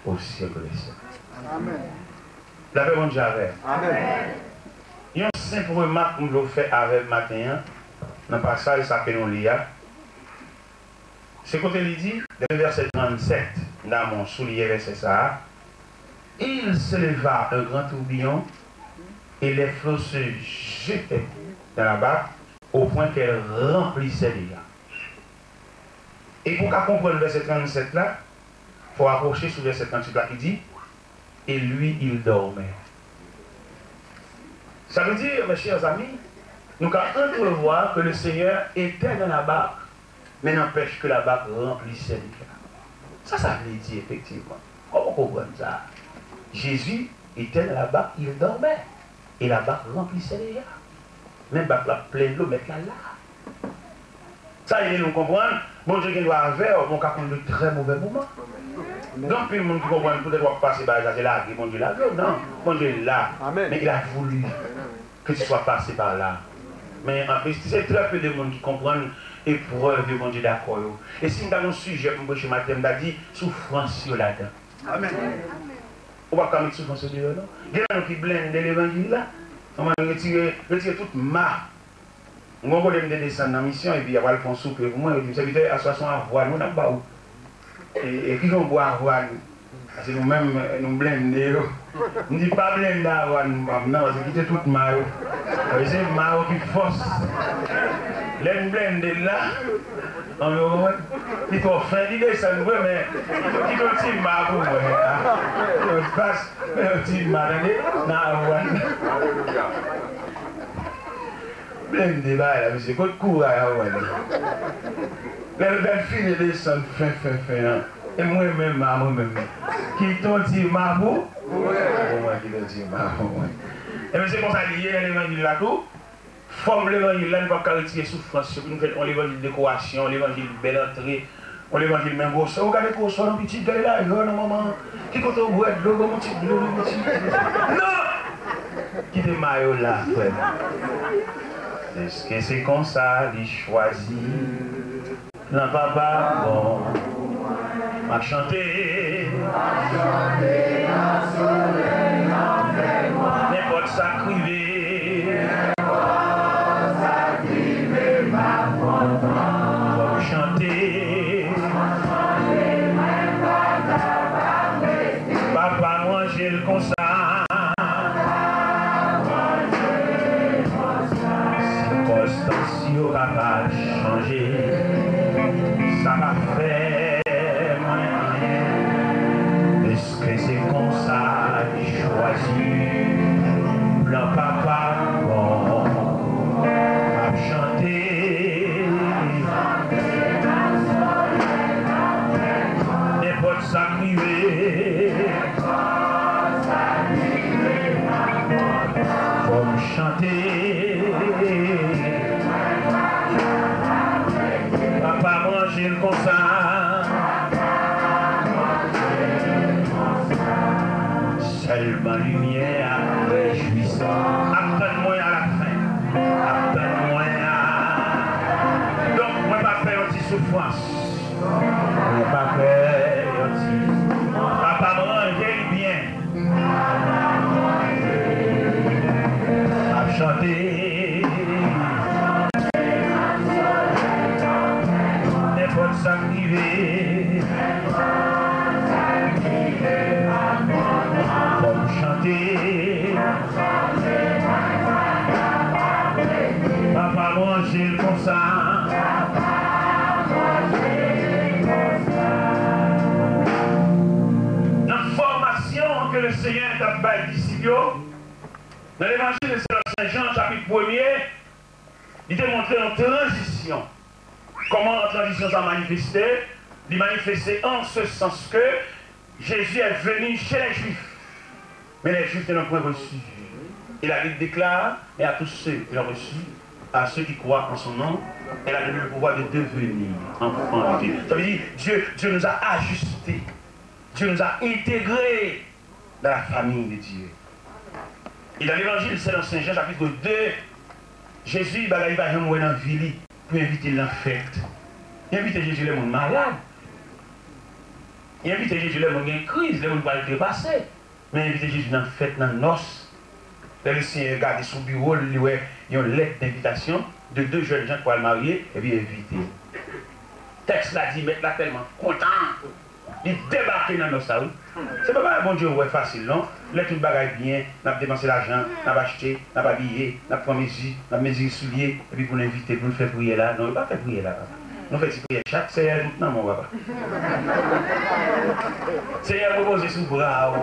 au siècle des siècles. Amen. Lapè Bondye avè w. Amen. Yon senp remak m vle w fè avè m maten an, nan pasaj sa ke nou li a, se kote li di, nan vèsè trannsenk, m ta renmen w souliye vèsè sa a, Il se leva un grand tourbillon, et les flots se jetaient dans la barque, au point qu'elle remplissait déjà. E pou w ka konprann vèsè trannsenk la, fò w apwoche sou vèsè trannsenk la ki di, Et lui, il dormait. Ça veut dire, mes chers amis, nou ka entrevoir que le Seigneur était dans la barque, mais n'empêche que la barque remplissait déjà. Sa sa vle di efektivman? Kòman w konprann sa? Jezi était dans la barque, il dormait, et la barque remplissait déjà. Men bak la plen dlo, mèt la la. Sa ede nou konprann, Bondye gen dwa avè w, men w ka konn de trè movè moman. Gen anpil moun ki konprann poutèt w ap pase bagay sa, se lage Bondye lage w. Non, Bondye la, men il a voulu que tu sois passé par là. Men anplis, se trè pe de moun ki konprann eprèv yo Bondye dakò yo. E si m ta gen yon sijè pou m preche maten, m ta di, soufrans yo ladan. Amen. Ou pa ka met soufrans yo deyò, non. Gen nan nou ki blende levanjil la. Ann retire, retire tout ma M gon kote m te desann nan misyon, epi y ap al fè yon soupe pou mwen, yo di m, "Sèvitè, aswè a se yon avwàn wi n ap ba w." E, e ki jan w bwè avwàn? Paske nou menm, nou blende yo. M di, "Pa blende avwàn m nan, paske kite tout ma yo." Paske se ma yo ki fòs. Lè n blende l la, ann, ou konprann? Li twò fen, li desann vre, men kite yon ti ma pou mwen. Kite yon ti ma, tande, nan avwàn. Blende bagay la, mesye, kot kouraj avwàn nan? Lè l, lè l fini desann fen, fen, fen an. E mwen menm, a mwen menm. Kite yon ti ma pou mwen, kite yon ti ma pou mwen. Ebyen, se konsa li ye nan levanjil la tou. Fòm levanjil la, nou p ap ka retire soufrans yo, pou nou fè yon levanjil dekorasyon, yon levanjil bèl antre, yon levanjil men gwosè. Ou gade gwosè w non pitit, gade lajè w non manman. Ki kote w bwè dlo, ban m yon ti dlo, ban m yon ti. Non! Kite ma yo la, frè m. Èske se konsa li chwazi? Plan papa bon, m ap chante. Nenpòt sa k rive, fò m chante. Papa m ranje l konsa. Sikonstans yo kapab chanje, sa pa fè mwen anyen. Èske se konsa li chwazi? Plan papa bon, m ap chante. Nenpòt sa k rive, fò m chante. Papa m ranje l konsa. Sèlman limyè ak rejwisans. Ap tann mwen alafen. Ap tann mwen a. Donk, mwen pa pè yon ti soufrans. Mwen pa pè yon ti. Papa m ranje l byen. M ap chante. Nenpòt sa k rive, fò m chante. Papa m ranje l konsa. Nan fòmasyon ke Lesenyè t ap bay disip yo, nan Levanjil selon Sen Jan, chapit premye, li te montre yon tranzisyon. Kòman tranzisyon sa manifeste? Li manifeste en ce sens que Jésus est venu chez les Juifs. Mais les Juifs ne l'ont point reçu. Et la Bible déclare, mais à tous ceux qui l'ont reçu, à ceux qui croient en son nom, elle a donné le pouvoir de devenir enfants de Dieu. Ça veut dire, Dieu, Dieu nous a ajustés. Dieu nous a intégrés dans la famille de Dieu. E nan Levanjil selon Sen Jan, chapit de, Jezi, bagay li pa janm wè nan vi li, pou envite l nan fèt. Li envite Jezi lè moun malad. Li envite Jezi lè moun gen kriz, lè moun pral trepase. Men envite Jezi nan fèt, nan nòs. Lè Lesenyè gade sou biwo l, li wè yon lèt denvitasyon de de jèn jan k pral marye, epi envite. Tèks la di, mèt la tèlman kontan. Li debake nan nòs la, wi. Se pa bagay Bondye wè fasil, non. Lè tout bagay byen, n ap depanse lajan, n ap achte, n ap abiye, n ap pran mezi, n ap mezire soulye, epi pou n envite, pou n fè priyè la. Non, yo pa fè priyè la, papa. Nou fè ti priyè chat, Seyè, tout nan men w, papa. Seyè, repoze sou bra w.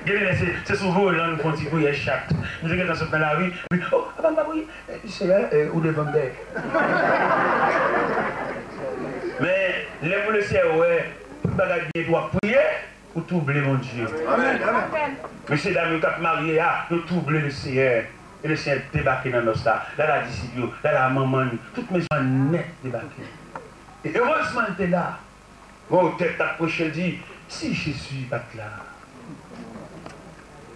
Gen de lè, se, se sou volan nou fè yon ti priyè chat. Nou te gentan sot nan lari, epi, oh, papa, m pa priye. Eh, Seyè, eh, ou devan m dèyè. Men, lè pou Lesenyè wè tout bagay byen, w ap priye, ou twouble Bondye. Amèn, amèn. Mesye dam yo k ap marye a, yo twouble Lesenyè. E Lesenyè debake nan nòs la. L al a disip yo, l al a manman l, tout mezon an nèt debake. E erezman l te la. Gon otè k t ap preche, l di, "Si Jezi pa t la,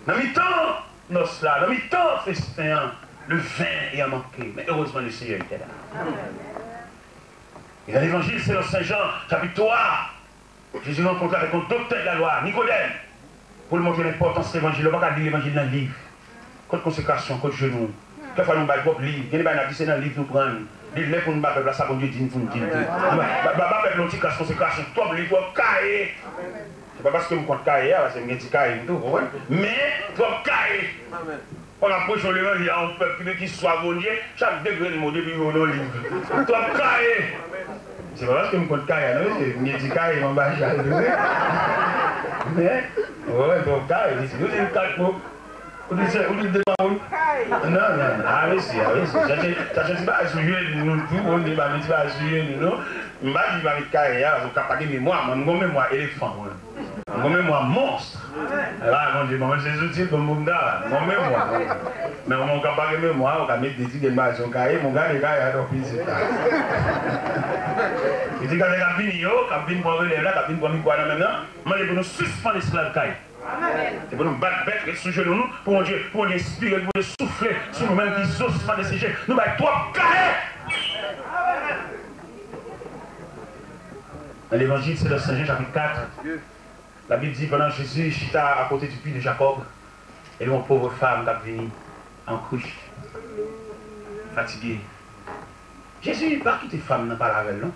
nan mitan nòs la, nan mitan festen an, le vin y a manqué. Men erezman, Lesenyè te la." E nan Levanjil selon Sen Jan, chapit twa, Jezi rankontre avèk yon doktè de la lwa, Nikodèm, pou l montre l enpòtans levanjil la. Ou pa ka li levanjil nan liv. Kot konsekrasyon, kot jenou? Kèk fwa nou bay twòp liv. Gen de bagay n ap di se nan liv nou pran l. Li lè pou n ba pèp la sa Bondye di n pou n di l tou. Ba, ba, ba, ba pèp la yon ti kras konsekrasyon. Twòp liv, twòp kaye. Se pa paske m kont kaye a, paske m gen ti kaye m tou, konprann? Men, twòp kaye. Fò n ap preche yon levanjil a yon pèp ki, ki swaf Bondye, chak de grenn mo depi yo nan liv. Twòp kaye. Se pa paske m kont kaye a, non, mesye. M gen ti kaye m anba chal tou, wi. Men, wè, twòp kaye, mesye. Yo di l kat mo. Ou di se, ou di de pa moun? Non, non, non. A, mesye, a, mesye. Chache, chache ti bagay sou je nou tou, bon, de pa ti bagay sou je nou, non. M pa di pa met kaye a, ou ka pa gen memwa, mwen, m gon memwa elefan, mwen. M gon memwa mons. E pa, Bondye, mwen, se zouti, bon, bon, da, m gon memwa. Men, mwen, ou ka pa gen memwa, ou ka met de ti grenn bagay sou yon kaye, mwen, gade kaye a, non, pitit la. Pitit la, k ap vini yo, k ap vin pran relèv la, k ap vin pran mikwo a nan men m nan, mande pou nou sispann esklav kaye. Se pou nou bat bèt, ret sou jenou nou, pou Bondye, pou Bondye enspire, pou Bondye soufle sou nou menm ki zo sispann desije. Nou bay twòp kaye! Nan Levanjil selon Sen Jan, chapit kat, Labib di, pandan Jezi chita akote di pi de Jakòb, e yon pòv fanm t ap vini an krich, fatige. Jezi pa kite fanm nan pale avè l, non.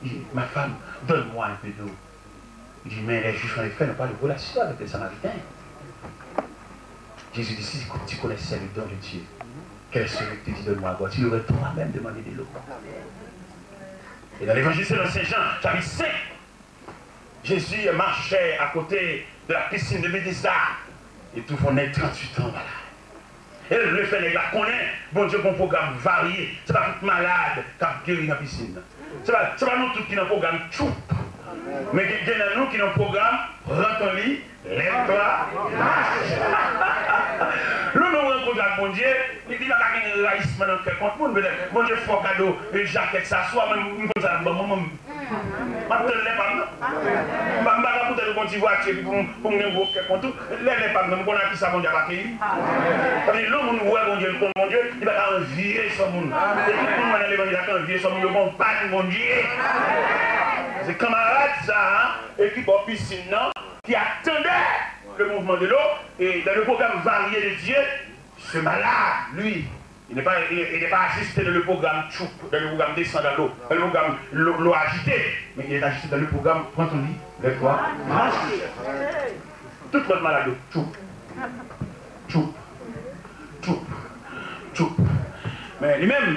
Li di, Ma femme, donne-moi un peu d'eau. Li di, Men les Juifs, en effet, n'ont pas de relation avec les Samaritains. Jésus dit, Si tu connaissais le don de Dieu, quel est celui qui te dit, Donne-moi à boire? Tu lui aurais toi-même demandé de l'eau. E nan Levanjil selon Sen Jan, chapit senk, Jésus marchait à côté de la piscine de Bethesda. Il trouve un nèg tranntuit an malad. E lefèt nèg la konnen Bondye gon pwogram varye. Se pa tout malad k ap geri nan pisin nan. Se pa, se pa nou tout ki nan pwogram tchoup. Men gen, gen nan nou ki nan pwogram pran tan li, lèv twa, mache. Lè nou rankontre ak Bondye, li, li pa ka gen rayisman nan kè kont moun. Petèt, Bondye fè w kado, e, jakèt sa swa, mwen, m konn sa l ap ban m, mwen, m ap tann lè pa m nan. M pa, m pa ka poutèt ou gon ti vwati epi pou m, pou m gen gwo kè kont ou. Lè, lè pa m nan, m konn a kisa Bondye ap akeyi m. Sa vle di, lè yon moun wè Bondye, l konn Bondye, li pa ka anvye sò moun. E tout moun wè nan levanjil la ki anvye sò moun, yo gon pa n Bondye. Se kanmarad sa a, e ki bò pisin nan, qui attendait le mouvement de l'eau, et dans le programme varié de Dieu, ce malade, lui, il n'est pas, il, il n'est pas ajusté dans le programme tchoup, dans le programme descend dans l'eau, dans le programme l'eau, l'eau agitée, mais il est ajusté dans le programme prends ton lit, lève-toi, marche. Tout lòt malad yo, tchoup, tchoup, tchoup, tchoup. Men li menm,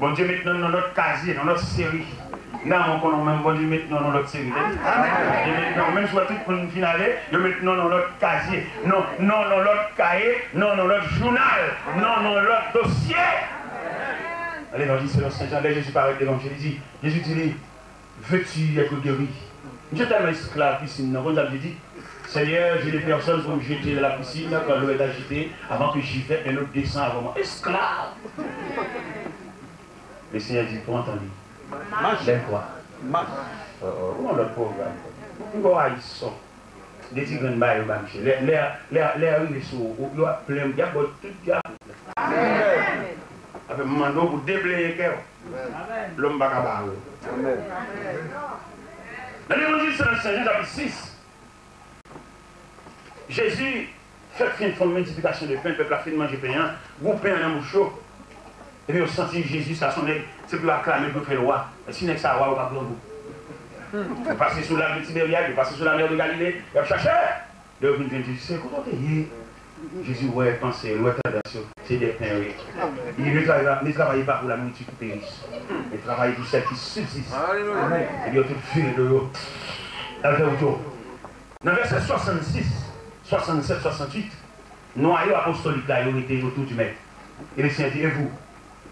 Bondye met nou nan lòt kazye, nan lòt seri. Nan, mwen konnen menm Bondye met nou nan lòt seri, tande. Bondye met nou, menm si w wè tout moun fin ale, yo met nou nan lòt kazye. Non, non, nan lòt kaye, non, nan lòt jounal, non, nan lòt dosye. Nan Levanjil selon Sen Jan, lè Jezi parèt devan misye, li di, Jezi di li, Veux-tu être guéri? Misye tèlman esklav pisin nan, konn sa misye di? Seigneur, je n'ai personne pour me jeter dans la piscine quand l'eau est agitée, avant que j'y veuille, un autre descend avant moi. Esklav! Le Seigneur dit, prends ton lit. Lève-toi. Mache. Oh, oh, ou nan lòt pwogram. M gon ayisyon. De ti grenn bagay yo ba misye. Lè, lè, lè, lè a rive sou ou, yo ap plen, y ap bò tout, y ap. Apre, m mande w pou debloke kè w. Lòm pa ka bare w. Nan Levanjil selon Sen Jan, chapit sis, Jezi fèk fin fè yon miltiplikasyon de pen, pèp la fin manje pen an, gou pen an nan bouch yo. Epi yo santi Jezi sa se yon nèg, se pou yo aklame l, pou yo fè l wa. Si nèg sa wa, yo pa grangou. Yo pase sou lag de Tiberyad, yo pase sou lamè de Galile, y ap chache. Lè yo vin jwenn Jezi, se kote w te ye? Jezi wè panse yo, l wè tandans yo. Se de pen, wi. Il dit, ne travaillez pas, ne travaillez pas pour la nourriture qui périsse, mais travaillez pour celle qui subsiste. Epi yo tout vire do yo. L al fè wout yo. Nan vèsè swasannsis, swasannsèt, swasanntuit, nwayo apostolik la, yo rete otou di mèt. E le Senyè di, Et vous,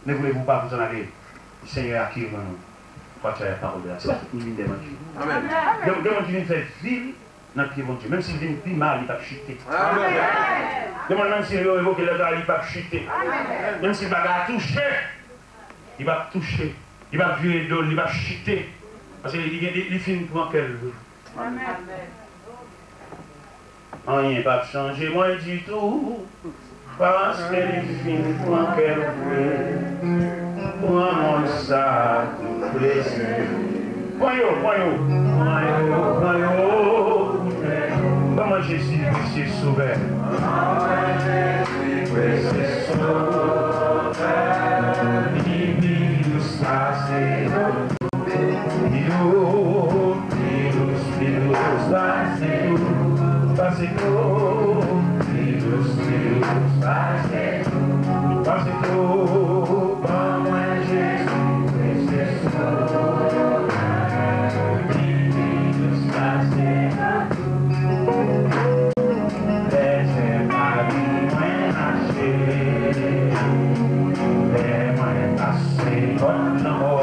ne voulez-vous pas vous en aller? Le Seigneur accueille dans nous. Kwa tu as la parole de la. Se pa tout moun vin devan Bondye. Gen, gen moun ki vin fè vi l nan pye Bondye. Menm si l vin pi mal, li p ap chite. Gen moun, menm si yo revoke lè travay, li p ap chite. Menm si l pa ka touche, li p ap touche. Li p ap vire do l, li p ap chite. Paske li, li, li, li fin pran kè l. Anyen p ap chanje mwen ditou, paske li fin pran kè l vre. Pran mond sa tout plezi. Pran yo, pran yo. Pran yo, pran yo. Ban mwen Jezi, presye Sovè. Jezi, presye Sovè. Li pi dous pase yo. Pi dous, pi dous, pi dous pase yo. Pase yo. Pi dous, pi dous pase yo. Pase yo. Ban mwen Jezi, presye Sovè. Li pi dous pase yo. Lè zèb abime mwen mache, lè mwen pase pòt lanmò,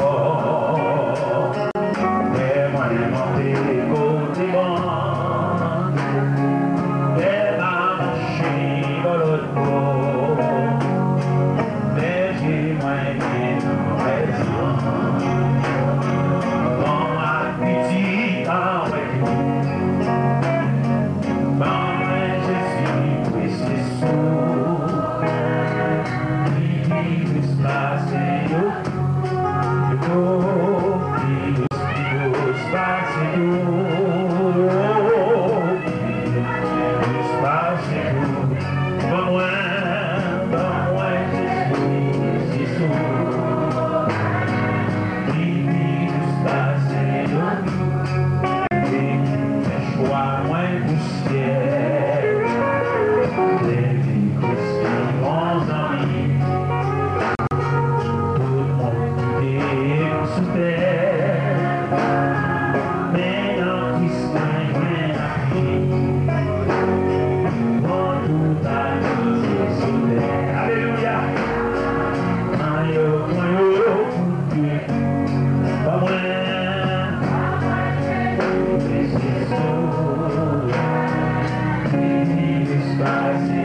lè mwen monte kote bon, lè m a mache bò lòt bò. Bèje mwen gen nan prezan. Manman ak pitit an wè. Ban mwen Jezi, presye Sovè. Li pi dous pase yo. Yo, pi dous, pi dous pase yo. Pi dous pase yo. Ban mwen, ban mwen Jezi, Jezi. Li pi dous pase yo. Fè chwa mwen pou syèl. Leve Kris li bon zanmi. Tout moun ki te sou tè. Men nan Kris mwen jwenn apui. Pran tout akizasyon sou tè. Alelouya. An yo pran yo pou Byen. Ba mwen. Jezi, li plis pase.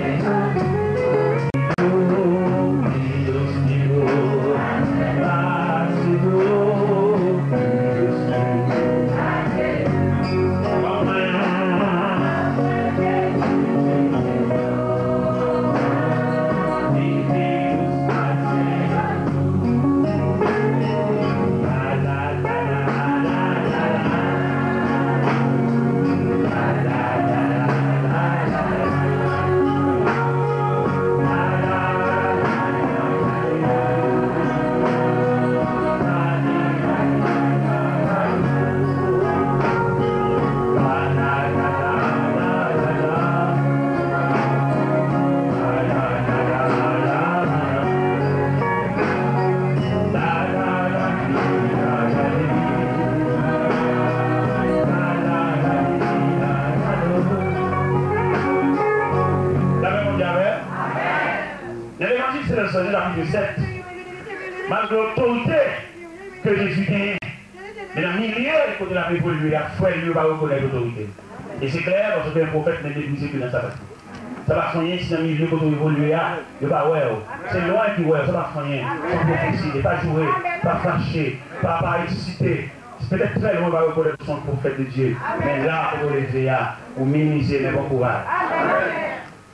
Nan Levanjil selon San Jan, chapit sèt, malgre otorite ke Jezi genyen, men nan milye kote l ap evolye a, frè l yo pa rekonèt otorite l. E se klè, paske yon pwofèt menm legliz yo nan Sabat. Sa pa fè anyen si nan milye kote w evolye a, yo pa wè w. Se lwen ki wè w, sa pa fè anyen. Se yon pwofesi, e pa joure, pa fache, pa, pa eksite. Petèt trè lwen pa rekonèt w se yon pwofèt de Dye. Men la kote w leve a, ou minimize, men bon kouraj.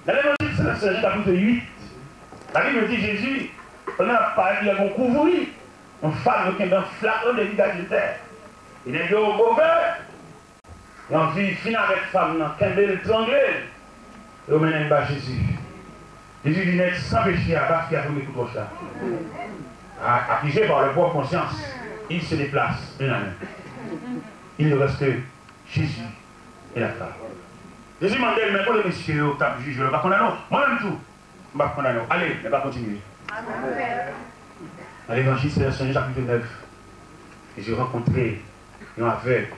Nan Levanjil selon San Jan, chapit uit, Labib di Jezi, pandan l ap pale, li gen yon kouvri, yon fam yo kenbe yon flak, yon demi gad atè. E nèg yo move, yo anvi fin avèk fam nan, kenbe l, trangle l, yo mennen l ba Jezi. Jezi di nèg san peche a, bat fi a premye kout wòch la. A-, accusé par leur propre conscience, ils se déplacent, un à un. Il ne reste que Jésus et la femme. Jezi mande l, men kote mesye yo k t ap jije yo, yo pa kondane w? Mwen menm tou, m p ap kondane w. Ale, men pa kontinye. Nan Levanjil selon San Jan, chapit nèf, Jezi rankontre yon avèg.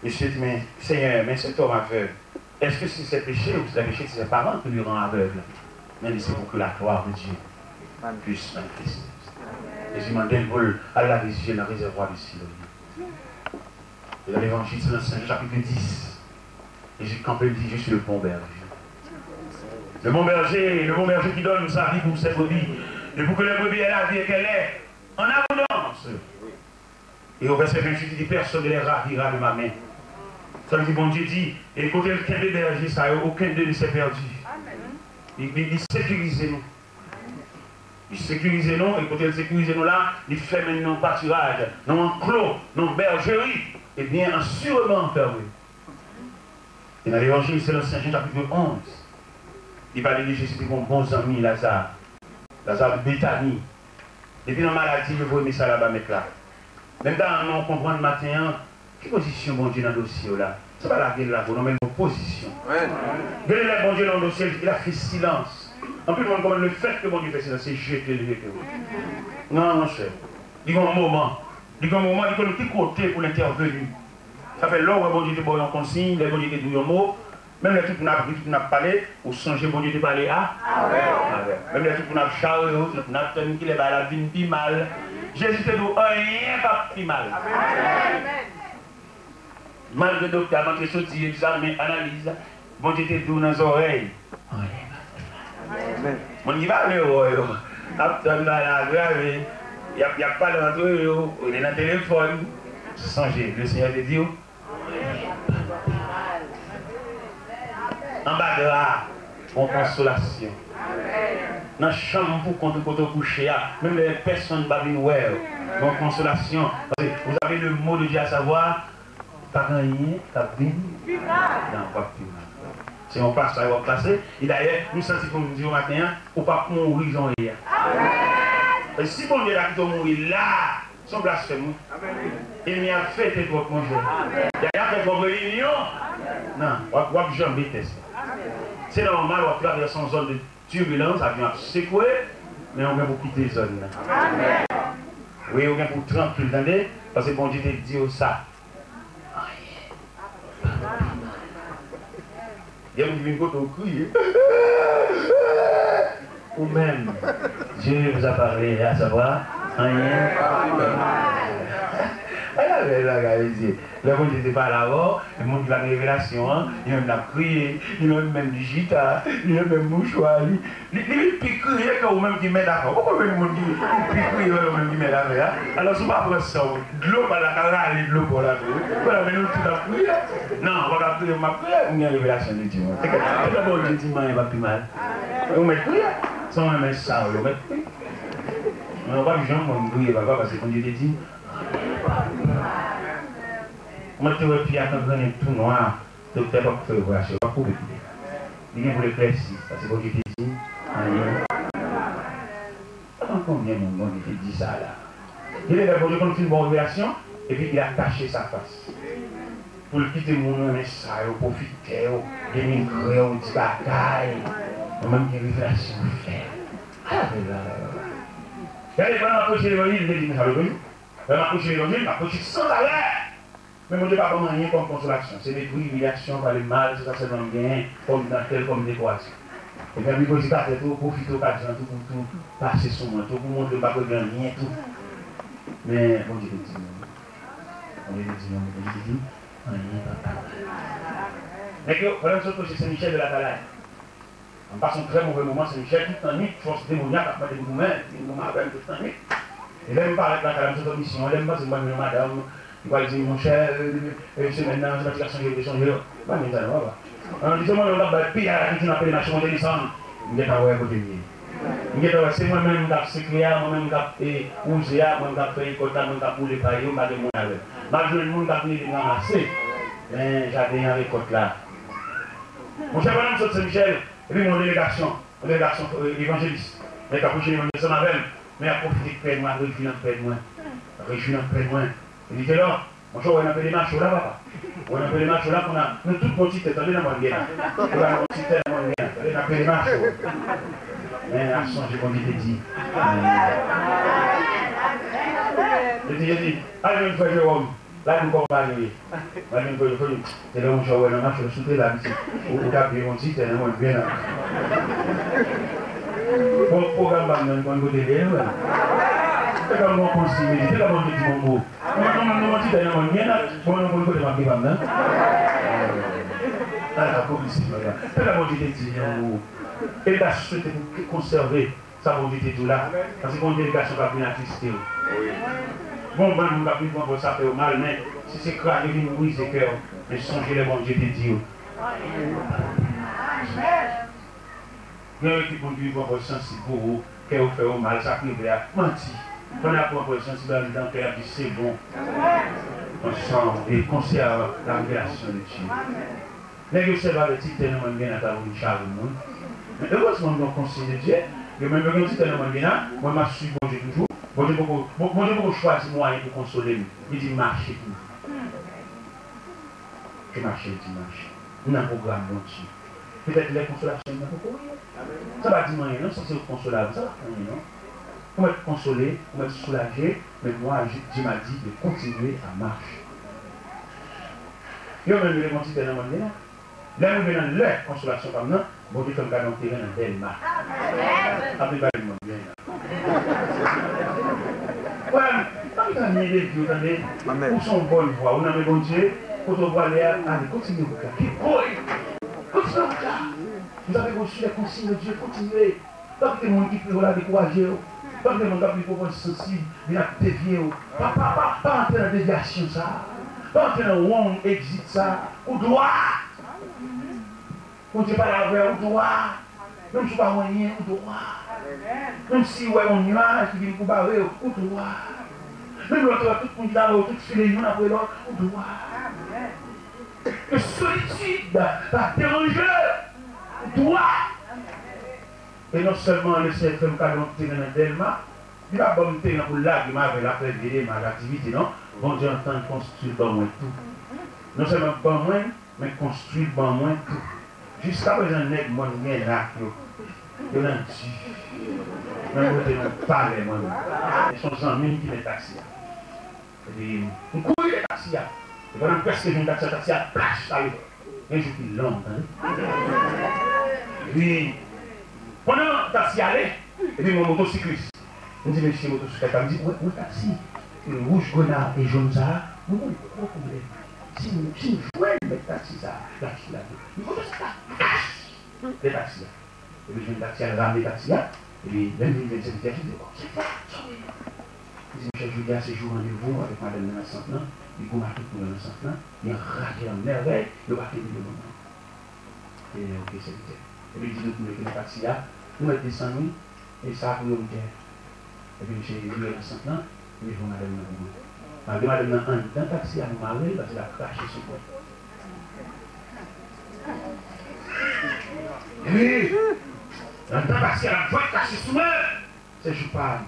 Mesye di, men, Senyè, men cet homme aveugle, est-ce que c'est ses péchés ou c'est les péchés de ses parents qui lui rend aveugle? Men li, c'est pour que la gloire de Dieu puisse manifester. Jezi mande l pou l al lave zye l nan rezèvwa de Siloam. E nan Levanjil selon San Jan, chapit dis, Jezi kanpe, li di, je suis le bon berger. Le bon berger, le bon berger qui donne sa vie pour ses brebis. Et pour que les brebis aient la vie et qu'elle ait en abondance. E o vèsè venntuit, li di, personne ne les ravira de ma main. Sa vle di, Bondye di, e kote l kenbe bèje sa yo, aucun d'eux ne s'est perdu. Li, li, li sekirize nou. Li sekirize nou, e kote l sekirize nou la, li fèmen nou nan yon patiraj, nan yon anklo, nan yon bèjeri, e byen asireman anfèmen. E nan Levanjil selon Sen Jan chapit onz, li pale de Jezi te gen yon bon zanmi, Laza. Laza Betani. Depi nan maladi, yo voye mesaj la ba Mèt la. Menm ta renmen w konprann maten an, ki pozisyon Bondye nan dosye w la? Se pa lage l lage w non, men l gen yon pozisyon. Gen de lè Bondye nan yon dosye, l ap fè silans. Anpil moun konprann lefètke Bondye fè silans, se jete l jete w. Non, monchè. Li gen yon moman. Li gen yon moman, li konn ki kote pou l entèveni. Sa fè lè w wè Bondye te ba w yon konsiy, lè Bondye te di w yon mo, menm lè tout moun ap ri, tout moun ap pale, ou sonje Bondye te pale a? Avè w. Menm lè tout moun ap chare w, tout moun ap tann kilè bagay la vin pi mal. Jezi te di w anyen p ap pi mal. Malgre doktè ap antre soti, egzamen, analiz, Bondye te di w nan zòrèy. Anyen p ap pi mal. Moun ki pa vle wè w yo ap tann bagay la agrave, y ap, y ap pale antre yo, yo rele nan telefòn. Sonje, Lesenyè te di w, anba dra a, gon konsolasyon. Nan chanm pou kont ou kote w kouche a, menm lè pèsonn pa vin wè w, gon konsolasyon. Paske vous avez le mot de Dieu, à savoir, pa gen anyen k ap vin. Non, p ap pi mal. Se yon pasaj w ap pase. E dayè, nou santi pou nou di w maten an, ou p ap mouri jan w ye a. E si Bondye ta kite w mouri la, se yon blasfèm, wi. Ènmi ap fete twòp, monchè. Dayè, y ap fè twòp reyinyon. Non, w ap, w ap janbe tès la. Se nòmal, w ap travèse yon zòn de tibilans, avyon ap sekwe, men ou gen pou kite zòn nan. Wi, ou gen pou trankil, tande, paske Bondye te di w sa. Anyen. Gen moun ki vin kote w kriye. Ou menm, Dieu vous a parlé, à savoir, anyen. Ay, ay, ay, ay, ay, Dye. Lè Bondye te pale avè w, moun ki pa gen revelasyon an, li menm l ap kriye, li menm menm li chita, li menm menm mouchwa li, li, li pi kriye ke ou menm ki mèt afè. Ou konprann moun ki pi kriye ou menm ki mèt afè a? Alò, si w pa pran san w, dlo pa la ka rale dlo pa w la tou, wi. Voilà, men nou tout ap kriye. Non, ou pa ka kriye, m ap kriye, m gen revelasyon de Dye, mwen. Petèt Bondye di m anyen p ap pi mal. Ou mèt kriye. San w renmen sa w ye, ou mèt kriye. Men ou p ap janm wè m kriye, papa, paske Bondye te di m, mwen te wè pye a t angrannen tou nwa, doktè p ap fè operasyon, p ap koupe pye a. Li gen pou l eklèsi, paske Bondye te di m anyen. Sa konn konbyen moun Bondye te di sa la? Gen de lè Bondye konn fin ba w revelasyon, epi il a caché sa face. Pou l kite moun renmen sa yo, pwofitè yo, denigrè w, di bagay. Mwen menm gen revelasyon fè. Ala vè la la la la. Gade, pandan m ap preche levanjil, m te di nou sa lòt jou. Lè m ap preche levanjil, m ap preche san valè. Men Bondye pa ban m anyen kòm konsolasyon. Se mepri, imilyasyon, pale mal, se sa sèlman m genyen kòm dantèl, kòm dekorasyon. Epi anpil predikatè tou pwofite okajan tou pou tou pase sou mwen tou, pou montre m pa p regle anyen tou. Men Bondye te di mwen, Bondye te di mwen, Bondye te di m, anyen p ap pi mal. Nèg yo, pandan m sot preche Sen Michèl de Latalay, m pase yon trè move moman, Sen Michèl, tout lannwit, fòs demonyak ap mande m goumen, vin goumen avè m tout lannwit. E lè m parèt lakay la, m sot misyon, lè m panse m pral jwenn yon madanm, li pral di m, monchè, e, semèn nan, se pa ti gason yo te sonje yo. M pa menm sa non, papa. An, li te mande m t ap bay piyay ak ki nan pele mache monte desann. M gentan wè kote m ye. M gentan wè se mwen menm k ap sekle a, mwen menm k ap, e, wouze a, mwen k ap fè rekòt la, mwen k ap boule pay yo, m pa gen moun avè m. M ap jwenn moun k ap vin ede m ranmase. Men jaden an rekòt la. Monchè, pandan m sot Sen Michèl, epi m wè yon delegasyon, yon delegasyon, e, evanjelis, men k ap preche levanjil ansanm avè m, men y ap pwofite k pèd mwen, ap rejwi nan pèd mwen, ap rejwi nan pèd mwen. Li te la, monchè, w wè nan pele mache w la, papa. W wè nan pele mache w la, kounye a, nou tout gon ti tè, tande nan mòn gen la. Ou la gon ti tè nan mòn gen la, tande nan pele mache w. Men, a sonje Bondye te di. Li te di, al jwenn frè Jewòm. Lage m kòman nou ye. Lage m kòman nou ye. Se lè yon jan wè nan mache sou te la, misye. Ou, ou ta byen yon ti tè nan mwen byen la. Bon, pwogram pa m nan, konn kote l ye, wè. Se kòm yon konsi, men se kòm yon ti bonbo. Mwen, mwen, mwen, yon ti tè nan mwen byen la. Bon, nou konn kote m ap gen pa m nan. Ala konbisyon, mwen la. Se la Bondye te di, yon mo. E l ta swete pou konsève. Sa Bondye te di w la, paske gon delegasyon k ap vin atriste w. Gon bann moun k ap vin pran pòz, sa fè w mal, men si se kraze, vin brize kè w, men sonje lè Bondye te di w. Gen yon ekip moun ki vin pran pòz sansib pou ou, kè yo fè w mal, sa k rive a, manti. Pandan y ap pran pòz sansib la, anndan kè y ap di, se bon. Ansanm, e konsève la revelasyon de Dye. Nèg yo sèvi avèk ti tè nan men m gen la ta vin chare m, wi. Men erezman m gen yon konsiy de Dye, yo menm yo gen yon ti tè nan men m gen la, mwen m ap swiv Bondye toujou. Bondye poko, Bon- Bondye poko chwazi mwayen pou konsole m. Li di m mache pou m. Ke mache, li di m mache. M nan pwogram Bondye. Petèt lè konsolasyon m nan poko rive. Sa pa di m anyen non, si se ou k konsolab, sa pa fè anyen non. Ou mèt konsole, ou mèt soulaje, men mwa, Dye m'a di de continuer à marche. Yo menm yo te konn ti tè nan mòn li a. Lè m rive nan lè konsolasyon pa m nan, Bondye fè m kado yon teren nan Dèlma. Ap vin pale m mòn byen la. Frè m, pa m tanyen de vi ou tande. Ou se yon bòn vwa, ou nan men Bondye, kote w prale a, ale, kontinye wout la. Keep going. Kontinye wout la. Vous avez reçu les consignes de Dieu, continuez. Pa kite moun ki pi wo la dekouraje w. Pa kite moun k ap viv pwofèt sansib vin ap devye w. Pa, pa, pa, pa antre nan devyasyon sa a. Pa antre nan wrong exit sa a. Ou dwa. Bondye pale avè w, ou dwa. Menm si w pa wè anyen, ou dwa. Menm si w wè yon nyaj ki vin pou bare w, ou dwa. Menm lè w te wè tout moun ki ta wè w, tout file youn apre lòt, ou dwa. Ke solitid pa deranje w, ou dwa. E non sèlman Lesenyè fè m kado yon teren nan Dèlma, li pa ban m teren pou l lage m avè l ap fè vye demach aktivite, non. Bondye antann konstwi l ban mwen tou. Non sèlman ban mwen l, men konstwi l ban mwen tou. Jiskaprezan, nèg mòn Mènak yo, yo nan di. Menm kote nan palè mòn. E se yon zanmi m ki mèt taksi a. Epi, m kouri dèyè taksi a. E pandan m prèske jwenn taksi a, taksi a plach ale. Gen jou ki long, tande. Epi, pandan taksi a ale, epi m wè motosiklis. M di mesye motosiklèt la, m di, "Ou wè, ou wè taksi wouj grena e jòn sa a?" M wè yon gwo pwoblèm. Si m, si m jwenn mèt taksi sa a, l ap sou lage. M motosiklet la, flash! Dèyè taksi a. Epi jwenn taksi a, l rale taksi a. Epi lè m vin jwenn sèvitè a, li di, "O, sèvitè, sa w ye?" Li di, "Monchè, jodi a se jou randevou avèk madanm nan nan sant lan. Li gwo maket pou yo nan sant lan. Li anraje an mèvèy, yo pa kenbe yo lontan." E, "Ok, sèvitè." Epi li di nou pou nou mete nan taksi a. Nou mèt desann, wi. E sa priyorite. Epi misye vire nan sant lan, li voye madanm nan pou mwen. Malgre madanm nan anndan taksi a, nou mare l, paske l ap krache sou mwen. Epi, anndan taksi a, l ap voye krache sou mwen. Se jou pa m.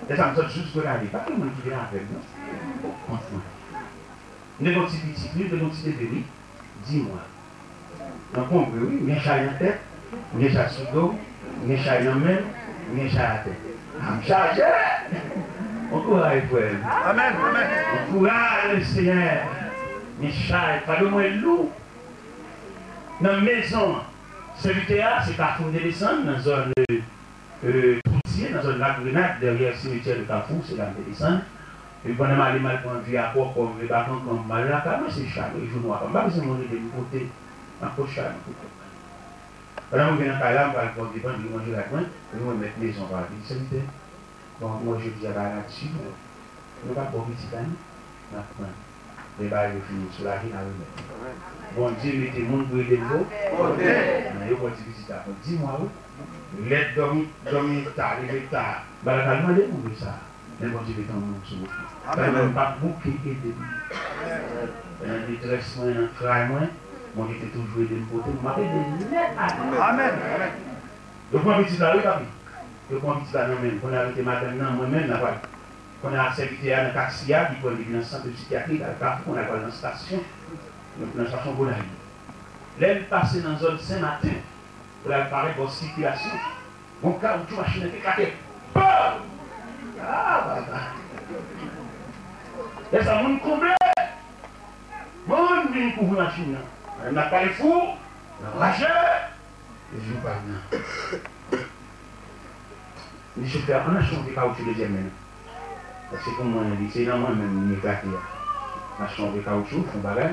Lè sa a, m sot jis gwo lari. Pa gen moun ki vin avè m, non. Kont mwen. M te gen yon ti pitit, wi, m te gen yon ti bebe, wi. Dis mwa. Nan konbre, wi. M gen chay nan tèt, m gen chay sou do, m gen chay nan men, m gen chay atè. A, m chaje! Bon kouraj, frè m. Amèn, amèn. Bon kouraj, Lesenyè. M gen chay, fado mwen lou. Nan mezon an, sèvitè a, se Kafou m te desann, nan zòn, e, Poutye, nan zòn Lagrenad, dèyè simetyè de Kafou, se la m te desann. Epi pandan m ale, m al pran vye akòkò, m vye bakankan, m al lakay mwen, se chay mwen, jou nwa pa m. M pa bezwen moun ede m pote, m ap pote chay mwen pou kont mwen. Pandan m rive nan kay la, m pral pran vye pandik, manje rad mwen, epi mwen mèt mezon pa di sèvitè. Bon, mwen jodi a pa nati, mwen. Nou p ap ba w pitit la, non? N ap pran l. Lè bagay yo fini, soulaje, n a remèt li. Bondye mete moun pou ede m, non? Amèn. Yo pran ti pitit la, pran dis mwa, wi. Lè dòmi, dòmi ta, leve ta. Bagay pa mande moun de sa. Men Bondye mete yon moun sou wout li. Amèn. Mwen pa bouke ede m. Nan detrès mwen, nan tray mwen, Bondye te toujou ede m pote m. M ap ede l nèt ale. Amèn. Yo pran pitit la, wi, papi. Yo pran pitit la nan men m. Kounye a, mete madanm nan, mwen menm, n a pral. Kounye a, sèvitè a nan taksi a, ki pran depi nan sant sikyatrik, al Kafou, kounye a, pral nan estasyon, nan estasyon Gonayiv. Lè l pase nan zòn Sen Maten, pou l al parèt bò sikilasyon, yon kawoutchou machin nan te eklate. Pam! Ah, papa! Lè sa, moun konble! Moun vin kouvri machin nan. Madanm nan pale fou, nan raje. Jou pa m nan. M di chofè a, ann achte yon vye kawoutchou dezyèm men. Paske pou mwen, li, se nan mwen menm li eklate a. M achte yon vye kawoutchou, fè yon bagay.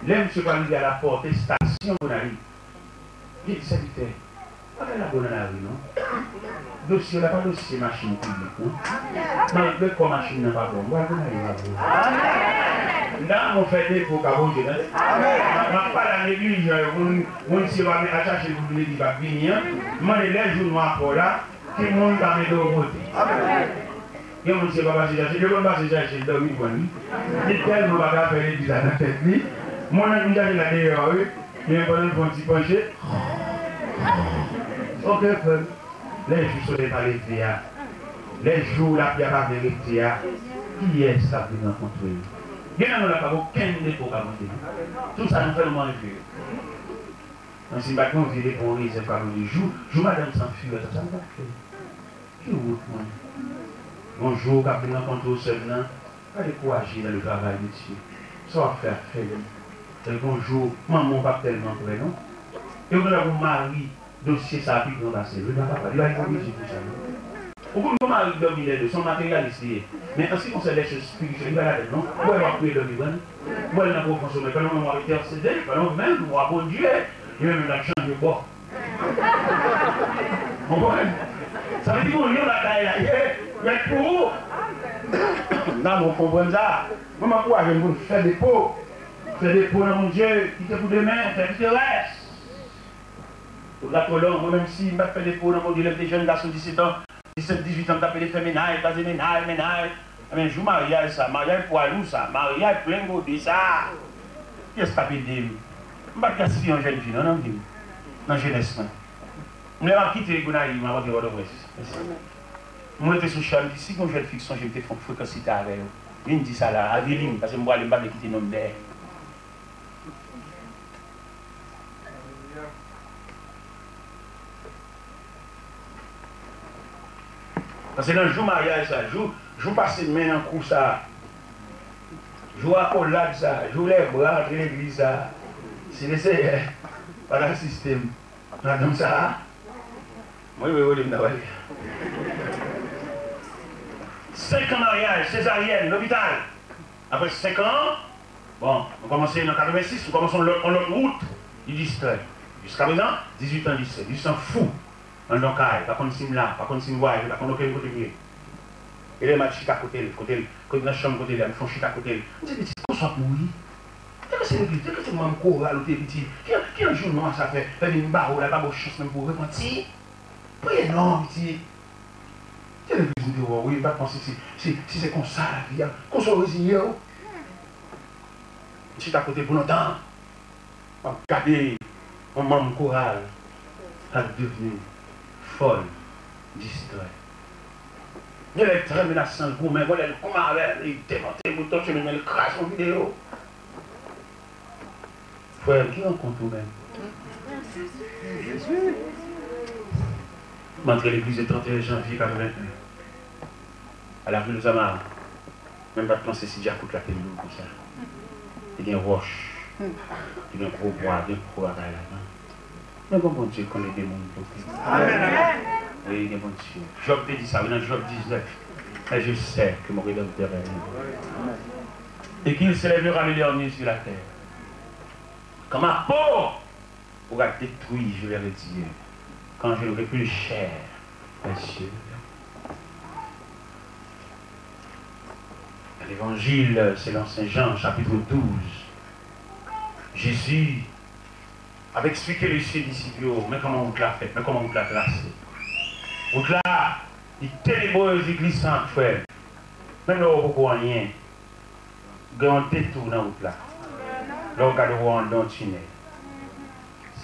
Lè misye pral rive a lapòt estasyon Gonayiv, li di sèvitè, bagay la bon nan lari, non. Dosye la pa dosye machin piblik, non. Malgre kò machin nan pa bon, m pral Gonayiv avè w. M ta renmen w fè depo ka Bondye, tande. M ap pale a neglijan yo, moun, moun si yo pa al chache l pou vin legliz, pa vini an. M mande lè jou nwa fò la, ki moun ka mete w kote. Gen moun se pa pase chache, yo konn pase chache, l dòmi pran li. Li tèlman pa ka fè legliz la nan tèt li. Moun nan vin chache l la deyò, wi. Men pandan l pran ti panche, oke, frè m. Lè jou solèy pa leve a, lè jou lapli a pa vle rete a, kiyès k ap vin rankontre l? Gen nan nou la pa gen okenn depo w ka mande. Tout sa nou fè, nou manje yo. Mwen, si m pa t gen yon vye depo, yon rezèv ka mande, jou, jou madanm Sanfi wè sa, sa m t ap fè? Ki wout mwen? Gon jou w ka vin rankontre w, sè m nan, pa dekouraje dans le travail de Dieu. Sa w ap fè a, fè l. Gon jou, manman w p ap tèlman prè, non. E w gen dwa gon mari, dosye sa a pi gran pase l. Li pa kapab, li pa gen bidjè pou sa, non. Ou konn gon mari k dòmi lè de, se yon materyalis li ye. Men an ce qui concerne les choses spirituelles, li pa ladann, non. Ou wè, w ap priye dòmi, konprann? Ou wè l nan pwofon somèy, pandan w menm w ap entèsede, pandan w menm w a Bondye, li menm l ap chanje bò. Konprann? Sa vle di gon lyon lakay la, ye, mèt pou ou. Nan, nou konprann sa. Mwen, m ankouraje n pou n fè depo. Fè depo nan Bondye, kite pou demen, fè kite rès. Wout la twò long, mwen menm si m pa t fè depo nan Bondye lè m te jèn gason disèt an, disèt, dizuit an, m t ap pede fè mennaj, kraze mennaj, mennaj. Ebyen, jou maryaj sa, maryaj pwa lou sa, maryaj plen gode sa, kiyès k ap ede m? M pa t gaspiye yon jèn fi non nan vi m, nan jenès mwen. Lè m ap kite Gonayiv, m ap antre Pòtoprens. M rete sou chal, m di, si gen yon jèn fi k sonje m te fè yon frekansite avè yo, vin di sa la, avili m, paske m prale, m pa vle kite non m dèyè. Paske nan jou maryaj sa, jou, jou pase men nan kou sa, jou akolad sa, jou lèbra antre legliz sa, si Leseyè pa t asiste m, madanm sa a, mwen rewole m nan pale. Senk an maryaj, sezaryèn, lopital. Apre senk an, bon, nou kòmanse nan katrevensis, nou kòmanse yon lòt, yon lòt wout, li distrè. Jiskaprezan, dizuit an, disèt, jis an fou. Anndan kay, pa konn si m la, pa konn si m vwayaje, pa konn okenn kote m ye. E lè m al chita kote l, kote l, kote nan chanm kote l, m fè yon chita kote l. M di, pitit, kòman w ap mouri? Te panse legliz, te panse manm koral ou te ye pitit. Ki, ki jan jouman sa fè, fè vin ba w la, l pa ba w chans menm pou w repanti? Priye non, pitit. Se legliz m te wè w, wi, m pa t panse si, si, si se konsa lavi a. Konsa w reziye w? M chita kote l pou lontan. M ap gade yon manm koral k ap devni fòl, distrè. Gen lè l trè menasan, l goumen, gon lè l goumen avè m, li demante m, li tòche men l kraze yon videyo. Frè m, ki rankont ou menm? M antre legliz le trannteyen janvye katreventennen, a la Ville aux Amarres. Mwen m pa t panse si djakout la te lou konsa. Te gen wòch, te gen gwo bwa, gen gwo bagay ladan. Men gon Bondye k konn ede moun tou. Amèn. Wi, gen Bondye. Jòb te di sa, wi, nan Jòb diznèf. Mais je sais que mon Rédempteur est vivant. Et qu'il s'élèvera le dernier sur la terre. Quand ma peau aura détruit, je verrai Dieu. Quand je n'aurai plus de chair, mes yeux verront. Dans l'Évangile selon Saint Jean, chapitre douze, Jésus ap eksplike mesye disip yo, men kòman wout la fèt, men kòman wout la trase. Wout la, li tenebrez, li glisant, frè m. Menm lè w poko anyen, gen yon detou nan wout la. Lè w gade, w wè anndan yon tinèl.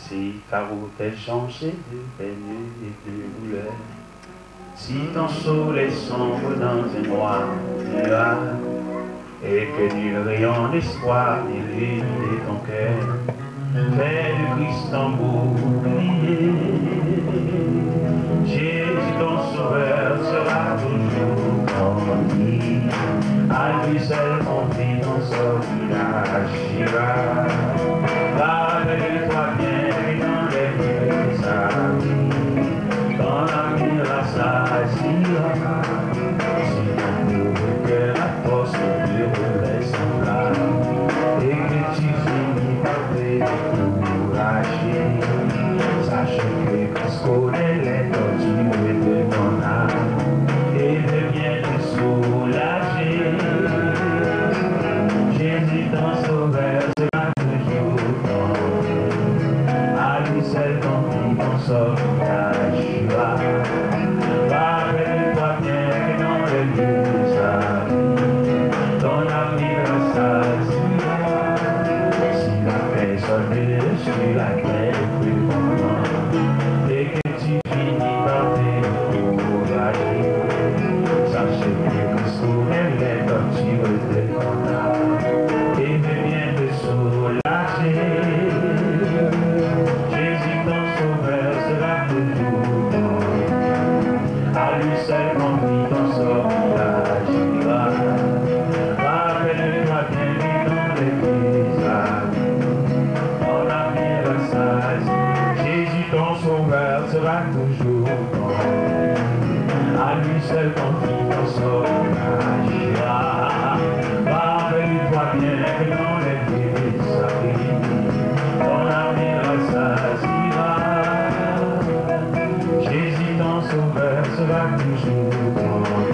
Si ta route est jonchée de peines et de douleurs, si ton soleil sombre dans un noir nuage, et que nul rayon d'espoir n'illumine ton cœur, fais de Christ ton bouclier. Jésus ton sauveur sera toujours ton lit. À lui seul confie ton sort. Rappelle-toi bien que dans les nuits de sa vie, ton âme ira s'assira. Si ton pauvre cœur a force de revers semblable, et que tu finis par te décourager, sache que Christ connaît les tortures de ton âme et veut bien te soulager. Jésus ton sauveur sera toujours ton Dieu. À lui seul confie ton sort, ta joie. Rappelle-toi bien que dans le lieu de sa vie, ton âme ira s'assira. Si la personne ne suit Seul confident saura ira. Rappelle-toi bien que dans les déshabitudes, ton ami rassasie. Jésus ton sauveur sera toujours ton ami. À lui seul confident saura ira. Rappelle-toi bien que dans les déshabitudes, ton ami rassasiera. Jésus ton sauveur sera toujours ton ami.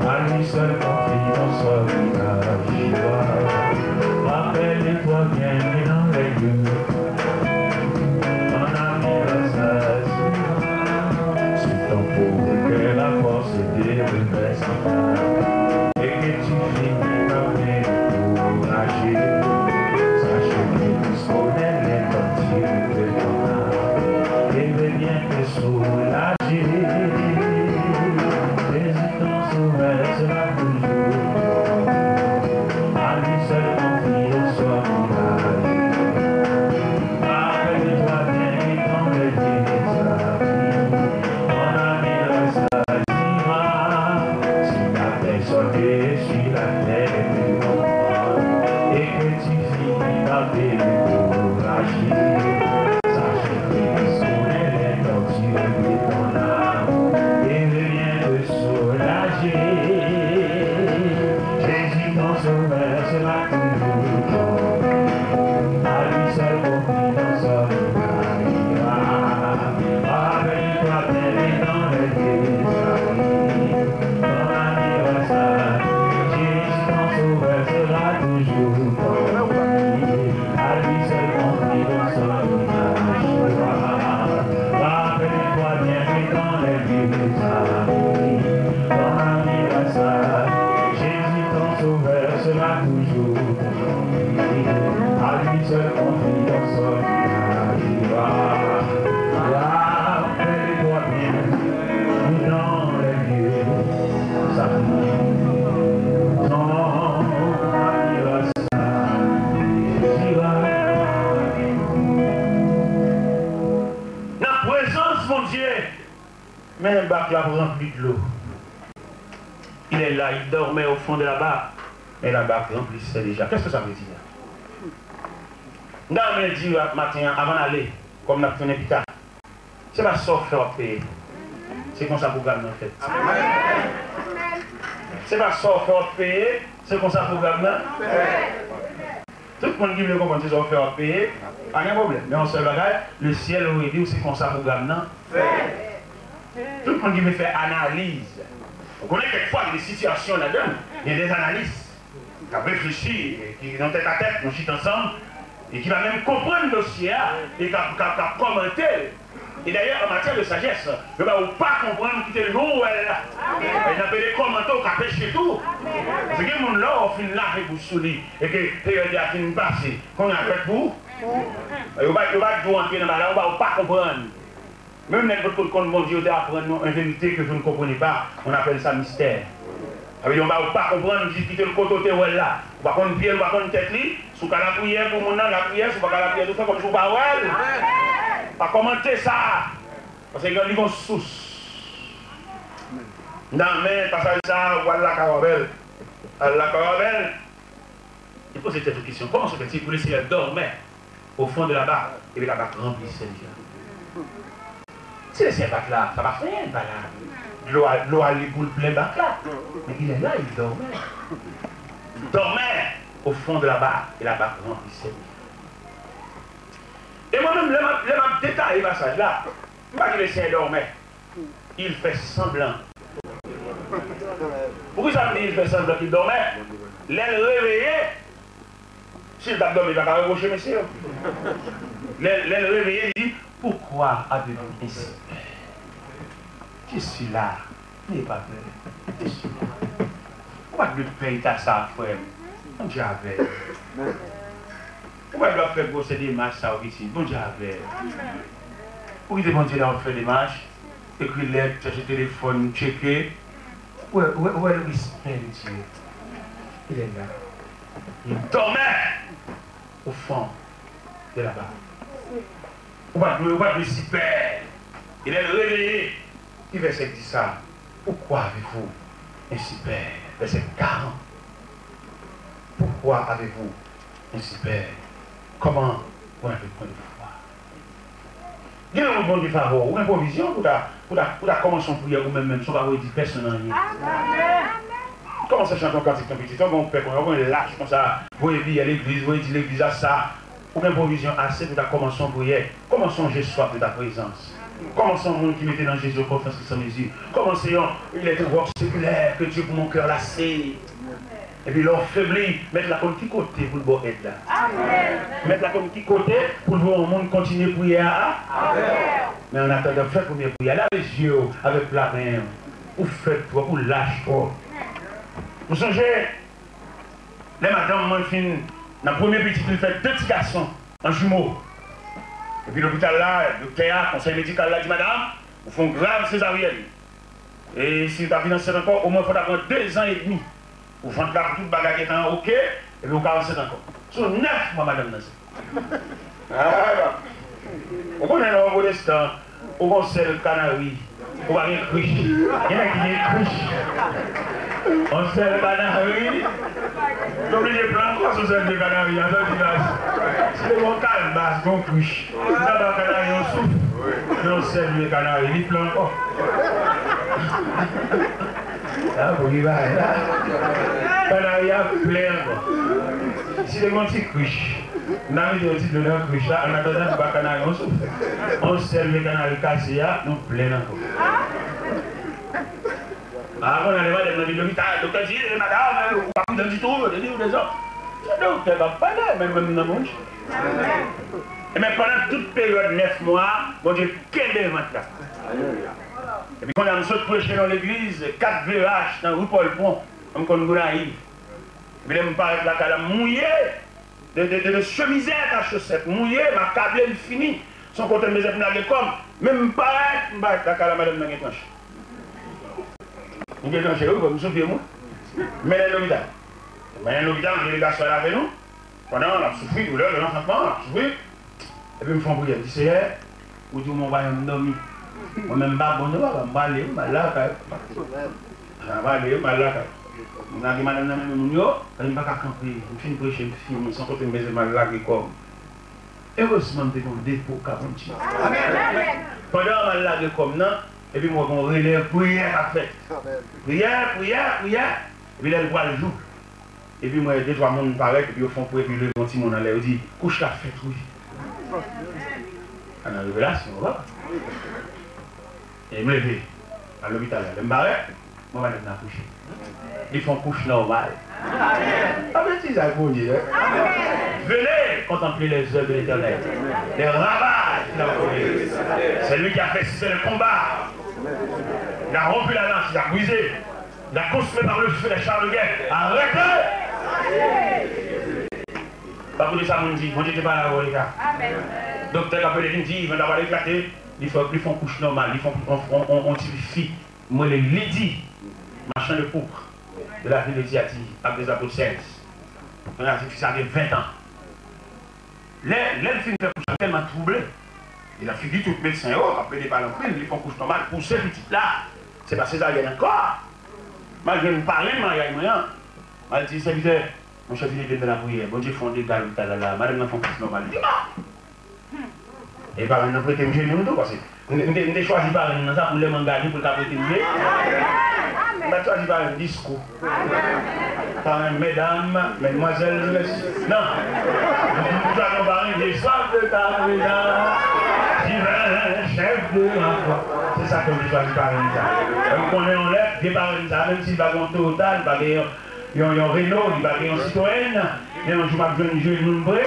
À lui seul confie ton sort et ta joie. Rappelle-toi bien que dans les lieux, ton ami rassasiera. Si ton pauvre cœur a force de remercier et que tu finis par te décourager, sache que Dieu connaît les tortures de ton âme et veut bien te soulager. Jésus ton sauveur sera toujours ton ami. À lui seul confie ton sort et ta joie. Rappelle-toi bien que dans les déshabitudes, ton ami rassasiera. Si la personne est sur la terre et que tu finis par te décourager, sache que Dieu connaît les tortures de ton âme et veut bien te soulager. Jésus ton sauveur sera toujours ton ami. À lui seul confie ton sort et ta joie. Rappelle-toi bien que dans les déshabitudes, ton ami rassasiera. Jésus ton sauveur sera toujours ton ami. À lui seul confie ton sort et ta joie. Rappelle-toi bien que dans les déshabitudes, ton ami rassasiera. Jésus ton sauveur sera toujours ton ami. À lui seul confie ton sort et ta joie. Rappelle-toi bien que dans les déshabitudes, ton ami rassasiera. Nan prezans Bondye, men bak la ap ranpli dlo. Il est là, il dormait au fond de la barque, mais la barque remplissait déjà. Qu'est-ce que ça veut dire? M ta renmen di maten an, avan n ale, kòm n ap tounen pita, se pa sa w fè w ap peye. Se konsa pwogram nan fèt. Se pa sa w fè w ap peye, se konsa pwogram nan. Tout moun ki vle konprann se sa w fè w ap peye, pa gen pwoblèm. Men yon sèl bagay, le ciel aurait dit w se konsa pwogram nan. Tout moun ki vle fè analiz. Ou konnen kèk fwa gen de sitiyasyon ladan, gen de analis k ap reflechi, ki nan tèt a tèt, nou chita ansanm, e ki pa menm konprann dosye a, e k ap, k ap, k ap kòmante l. E dayè, an matyè de sajès, yo ba ou pa konprann, kite l jan w wè l la. E nan pede kòmante, ou ka peche tou. Paske gen moun, lè w fin lave bouch sou li, e ke peryòd la fin pase, kounye a fèt pou ou. Yo pa, yo pa di w antre nan bagay la, ou ba ou pa konprann. Menm nèg potko t konn Bondye yo te aprann nou yon verite que je ne comprenais pas, on appelle ça mystère. Sa vle di, yon bagay ou pa konprann, jis kite l kote w te wè l la. Ou pa konn pye l, ou pa konn tèt li. Si w ka lapriyè pou moun nan, lapriyè, si w pa ka lapriyè tou, fè kòmsi w pa wè l. Pa kòmante sa. Paske li gon sous. Nan men pasaj sa, ou al lakay w avè l. Al lakay w avè l. E poze tèt ou kesyon, comment se fait-il que le Seigneur dormait au fond de la barque, et la barque remplissait déjà? Si le Seigneur pa t la, sa pa fè anyen, li pa la. Dlo a, dlo a li pou l plen bak la. Men il est là, il dormait. Il dormait au fond de la barque, et la barque remplissait déjà. E mwen menm, lè m ap, lè m ap detaye pasaj la, m pa di le Seigneur dormait. Il fait semblant. Poukisa m di il fait semblant qu'il dormait? Lè l reveye, si l t ap dòmi, li pa ka repwoche mesye yo. Lè, lè l reveye, li di, pourquoi avez-vous ainsi peur? Je suis là. N'ayez pas peur. Je suis là. Ou pa dwe pè eta sa, frè m. Bondye avè w. Ou pa dwe ap fè gwosè demach sa, pitit. Bondye avè w. Ou kite Bondye la w ap fè demach, ekri lèt, chèche telefòn, tcheke. Ou wè, ou wè, ou wè le respect de Dieu. Il est là. Il dormait au fond de la barque. Ou pa dwe, ou pa dwe si pè. E lè l reveye, Ki vèsè k di sa? Pourquoi avez-vous ainsi peur? Vèsè karant. Pourquoi avez-vous ainsi peur? Comment vous n'avez point de foi? Gen yon moun Bondye favè w, ou gen pwovizyon pou ta, pou ta, pou ta kòmanse yon priyè ou menm menm, san w pa voye di pèsonn anyen. Kòmanse chante yon kantik, yon pitit, ou gen yon pè konsa, ou gen lach konsa, voye biyè legliz, voye di legliz a sa. Ou gen pwovizyon ase pou ta kòmanse yon priyè. Kòmanse yon je soif de ta présence. Kòmanse yon moun ki mete nan Jezi yon konfyans ki san mezi. Kòmanse yon, il est un roc séculaire que Dieu pour mon cœur lassé. Epi lè w febli, Mèt la konn ki kote pou l ba w èd la. Mèt la konn ki kote pou l voye yon moun kontinye priyè a. Men an atandan, fè premye priyè. Lave zye w avèk lamen w. Ou fèb twòp, ou lach twòp. M sonje, lè madanm mwen fin, nan premye pitit li, fè de ti gason an jimo. Epi lopital la, doktè a, konsèy medikal la di, madam, ou fè yon grav sezaryèn. E si l ta vin ansent ankò, omwen fò w ta pran de zan edmi. Pou vant la, pou tout bagay gentan oke, epi ou ka ansent ankò. Sou nèf mwa, madanm nan ansent. Ah, ou konnen lè w pwotestan, ou gon sèl kanari, ou pa gen krich. Gen nèg ki gen krich. Yon sèl kanari, li oblije pran ankò sou sèl vye kanari a, sa di baz. Si te gon kalbas, gon krich, li ta ba kanari yon souf. Yon sèl vye kanari, li pran ankò. Sa pou li bay la. Kanari a plen ankò. Si te gon ti krich, m ta mete yon ti dlo nan krich la, an atandan nou ba kanari yon souf. Yon sèl vye kanari kase a, nou plen ankò. A, kounye a lè madanm nan vin lopital, doktè di, "Eh, madam, eh, ou pa pridan ditou, yo te di ou dezòd." Se doktè k ap pale, men mwen m nan moun. Ebyen, pandan tout peryòd nèf mwa a, Bondye kenbe vant la. Epi kounye a, m sot preche nan legliz, kat V H, nan ri Pòlpon, m konn Gonayiv. Epi lè m parèt lakay la, m mouye, de, de, de, de chemizèt a chosèt, mouye, m akable, m fini. Se yon kote m bezwen pou m lage kò m. Men m parèt, m parèt lakay la, madanm nan gen tranche. M gen tranche, wi, m sou pye m, wi. Mennen l lopital. Mennen l lopital, yon delegasyon al avè nou. Pandan l ap soufri, doulè, lè nan santman, l ap soufri. Epi m fè yon priyè, m di, Seyè, ou di w men w pa janm dòmi. Mwen menm m pa bon non papa, m prale wi, m al lakay. M prale wi, m al lakay. M lage madanm nan men moun yo, paske m pa ka kanpe. M fin preche, m fini, se yon kote m bezwen m al lage kò m. Erezman m te gen yon depo ka Bondye. Pandan m al lage kò m nan, epi m wè gen yon relèv priyè k ap fèt. Priyè, priyè, priyè. Epi lè l pral jou, epi m wè de twa moun parèt, epi yo fè yon priyè, epi yo leve yon timoun anlè, yo di, "Kouch la fèt wi." A nan revelasyon, papa. E m leve, al lopital la. Lè m parèt, mwen madanm nan akouche. Li fè yon kouch nòmal. Sa vle di sa Bondye, hein? Venez contempler les œuvres de l'Éternel, les ravages qu'il a opérés. C'est lui qui a fait cesser le combat. Il a rompu la lance, il a brisé. Il a consumé par le feu les chars de guerre. Arrêtez! Pa koute sa moun di, Bondye te pale avè w deja. Doktè k ap rele vin di, vant la pral eklate, li fè, li fè yon kouch nòmal, li fè yon, yon, yon, yon, yon ti fi, m rele Lidi, machan de pouk, de la vil de Tiyati, ak de Apot sèz. Kounye a, ti fi sa gen ven tan. Lè, lè l fin fè kouch la, m tèlman twouble. E nan figi tout medsen yo, ap plede pale anpil, li fè yon kouch nòmal, pouse pitit la. Se pa sezaryèn ankò. M al jwenn parenn maryaj mwen an. M al di, sèvitè, monchè, vin ede m nan lapriyè. Bondye fè yon dega lopital la la. Madanm nan fè yon kouch nòmal. Li di, ah! E parenn nan prete m jenou m tou, paske m te, m te, m te chwazi parenn nan sa pou lè mwen gade pou l ka prete m je. M pa t chwazi parenn diskou. Parenn medam, medmwazèl, mesye. Non. M chwazi yon parenn, j'ai soif de ta présence, divin chef de ma foi. Se sa ke m te chwazi parenn sa. M konnen yon lè, gen parenn sa, menm si l pa gen yon Toyota, l pa gen yon, yon, yon Renault, li pa gen yon Citroën, men yon jou m ap jwenn jenou m pre.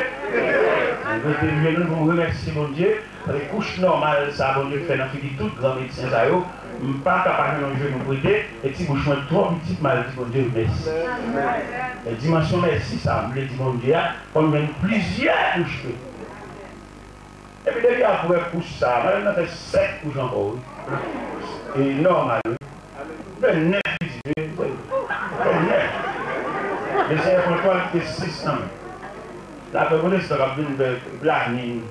M rete jenou pou m remèsye Bondye. Paske kouch nòmal sa Bondye fè nan figi tout gran medsen sa yo, m pa ka pa jwenn yon jenou prete, e ti bouch mwen twò pitit, m al di Bondye mèsi. E dimansyon mèsi sa, m vle di Bondye a, fò m jwenn plizyè kouch prete. Epi depi apre kouch sa, madanm nan fè sèt kouch ankò, wi. E nòmal, wi. M fè nèf pitit, wi. M fè, m fè nèf. Mesye, fè twa, m kite sis nan men. L ap fè pwotestan k ap vin fè planin.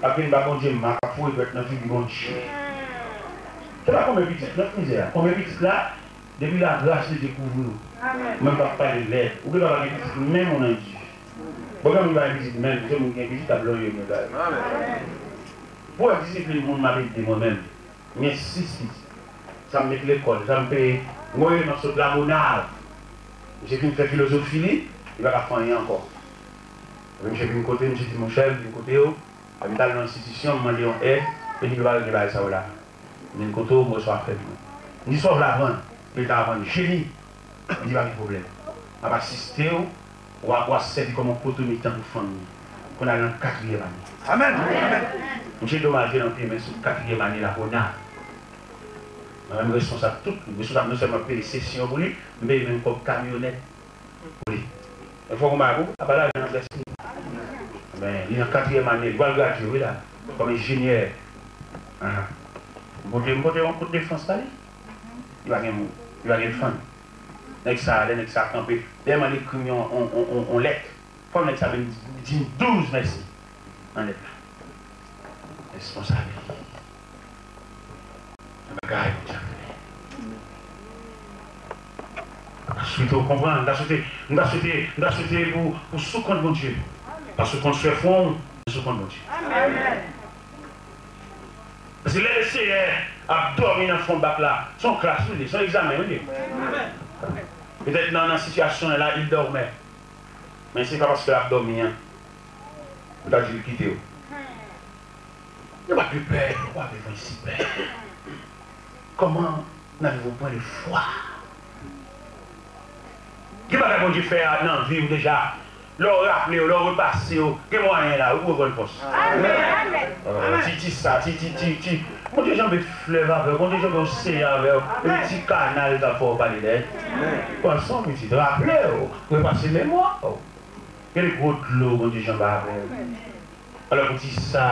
K ap vin ba Bondye mak, k ap foure dwèt nan figi Bondye. Se pa konbyen pitit, non, mizè a. Konbyen pitit la, depi lagras de Dye kouvri w. Mwen m p ap pale lèd. Ou gen dwa pa gen pitit, men ou nan Jezi. Bon, gen moun ki pa gen pitit, men, se moun ki gen pitit, ap lonje men bagay. Pou w wè disiplin moun m ap ede mwen menm. M gen sis pitit. Sa m met lekòl, sa m peye. M gon eleman sot Lagonav. Misye fin fè filozofi li, li pa ka fè anyen ankò. Epi misye vin kote m, misye di, monchè, m vin kote w. Epi m t al nan enstitisyon, m mande yon èd, yo di m yo pa regle bagay sa yo la. M vin kote w, m wè sa w ap fè pou mwen. M di, sa w vle aprann? Epi l ta aprann jeni. M di, pa gen pwoblèm. M ap asiste w, w a, w a sèvi kòm yon poto mitan pou fanmi an. Kounye a l nan katriyèm ane. Amèn. Amèn. Misye domaje nan pye, men sou katriyèm ane Lagonav. Mwen menm responsab tout, responsab non sèlman peye sesyon pou li, m peye menm kòb kamyonèt pou li. E fòk ou mare pou apa lajan nan prèske. Men, li nan katriyèm ane, li pral gradye, wi la, kòm enjenyè. Ahan. M pote, m pote yon kout defans ba li. Li pa gen mo, li pa gen fann. Nèg sa, lè nèg sa kanpe, lè m al ekri m yon, yon, yon, yon, yon lèt, fò nèg sa vin di m douz mèsi nan lèt la. Responsabilite. Nan bagay Bondye ap fè. M ta swete w konprann, m ta swete, m ta swete, m ta swete pou, pou sou kont Bondye. Pa sou kont swè fwon w, men sou kont Bondye. Paske lè Leseyè ap dòmi nan fon bak la, se yon klas wi li ye, se yon egzamen wi li ye. Petèt nan, nan sitiyasyon an la, il dormait. Men se pa paske l ap dòmi an, ou ta di l kite w. Ne pas de peur, pourquoi avez-vous ainsi peur? Comment n'avez-vous point de foi? Gen bagay Bondye fè a nan vi w deja. Lè w raple w, lè w repase w, gen mwayen la wi pou w reprann fòs. Amèn. Ti, ti sa, ti, ti, ti, ti. Bondye janbe flèv avè w, Bondye janbe oseyan avè w, epi ti kanal k ap fè w pale dèyè. Panse yon pitit, raple w, repase memwa w. Gen gwo dlo Bondye janbe avè w. Alò pou ti sa,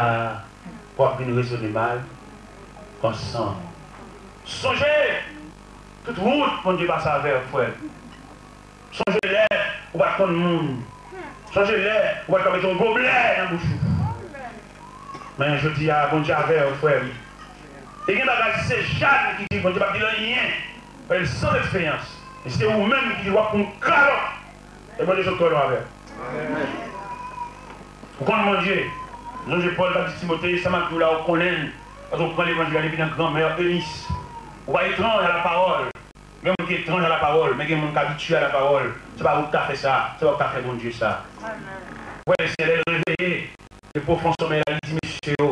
w ap vin rezone mal? Panse yon. Sonje tout wout Bondye pase avè w, frè m. Sonje lè ou pa t konn moun. Sonje lè ou pa t ka mete yon goblè nan bouch ou. Men jodi a, Bondye avè w, frè m. E gen bagay, si se Jàn ki di, Bondye p ap di l anyen. Paske l san eksperyans. E si se ou menm ki di w ap pran kalòt, e Bondye sot kò nou avè w. Ou konn Bondye. Sonje Pòl t ap di Timote, sa m ap di w la, ou konnen l. Paske ou pran levanjil la depi nan granmè Enis. Ou pa etranj a la pawòl. Gen moun ki etranj a la pawòl, men gen moun k abitye a la pawòl. Se pa ou k ka fè sa, se pa ou k ka fè Bondye sa. Wè, Lesenyè, lè l reveye de pwofon somèy la, li di mesye yo,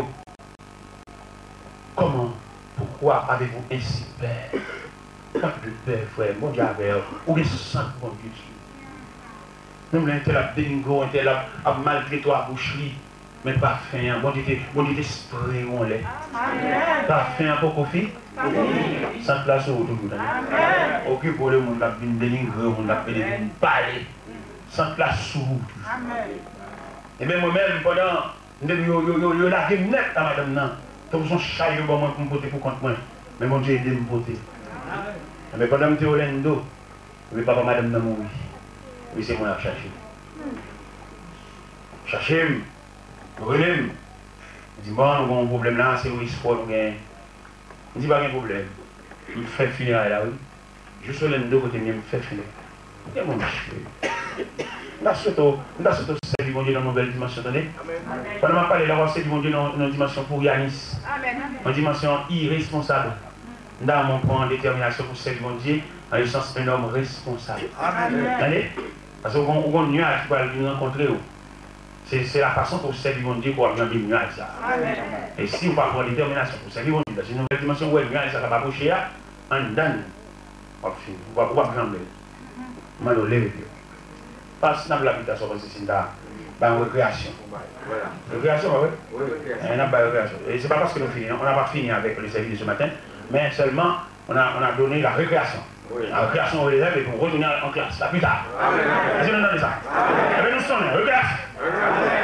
comment, pourquoi avez-vous ainsi peur? Pas de peur, frè m, Bondye avè w. Ou gen sant Bondye sou ou. Menm lè entèl ap denigre w, entèl ap, ap maltrete w a bouch li, men pafen an, Bondye te, Bondye te spre w yon lè. Pafen an poko fi-, sant la sou ou toujou, tande. Okipe w de moun k ap vin denigre w, moun k ap vin pale. Sant la sou ou toujou. Ebyen, mwen menm, pandan m te, yo, yo, yo, yo lage m nèt a madanm nan, tankou se yon chay yo ban mwen pou m pote pou kont mwen. Men Bondye ede m pote. Ebyen, pandan m te Orlando, epi papa madanm nan mouri. Epi se mwen y ap chache. Chache m, yo rele m. Yo di, bon, nou gen yon pwoblèm la, se yon espò nou genyen. M di, pa gen pwoblèm. M fè fineray la, wi. Jis Orlando kote m ye, m fè fineray. Gen moun, m ta swete w, m ta swete w sèvi Bondye nan yon nouvèl dimansyon, tande. Pandan m ap pale la, w ap sèvi Bondye nan, nan yon dimansyon kouryanis. Yon dimansyon iresponsab. M ta renmen w pran detèminasyon pou sèvi Bondye nan le sens un homme responsable. Tande? Paske ou gon, ou gon nyaj ki pral vin rankontre w. Se, se la fason pou w sèvi Bondye ke w ap janbe nyaj sa a. E si w pa pran detèminasyon pou w sèvi Bondye, dan yon nouvèl dimansyon, ou wè nyaj sa k ap apwoche a, anndan w ap fini. Ou p ap, ou p ap janbe l. M mande w leve pye w. Pas n ap la pita sa w panse si n ta bay yon rekreyasyon. Rekreyasyon, pa vre? Wi, rekreyasyon. Eh, n ap bay rekreyasyon. E se pa paske nou fini, non. On n'a pas fini avec le service de ce matin, mais seulement on a, on a donné la récréation. La récréation, on réserve et puis on retourne en classe, là, plus tard. Èske nou tande sa? Ebyen, nou sonnen, rekreyasyon.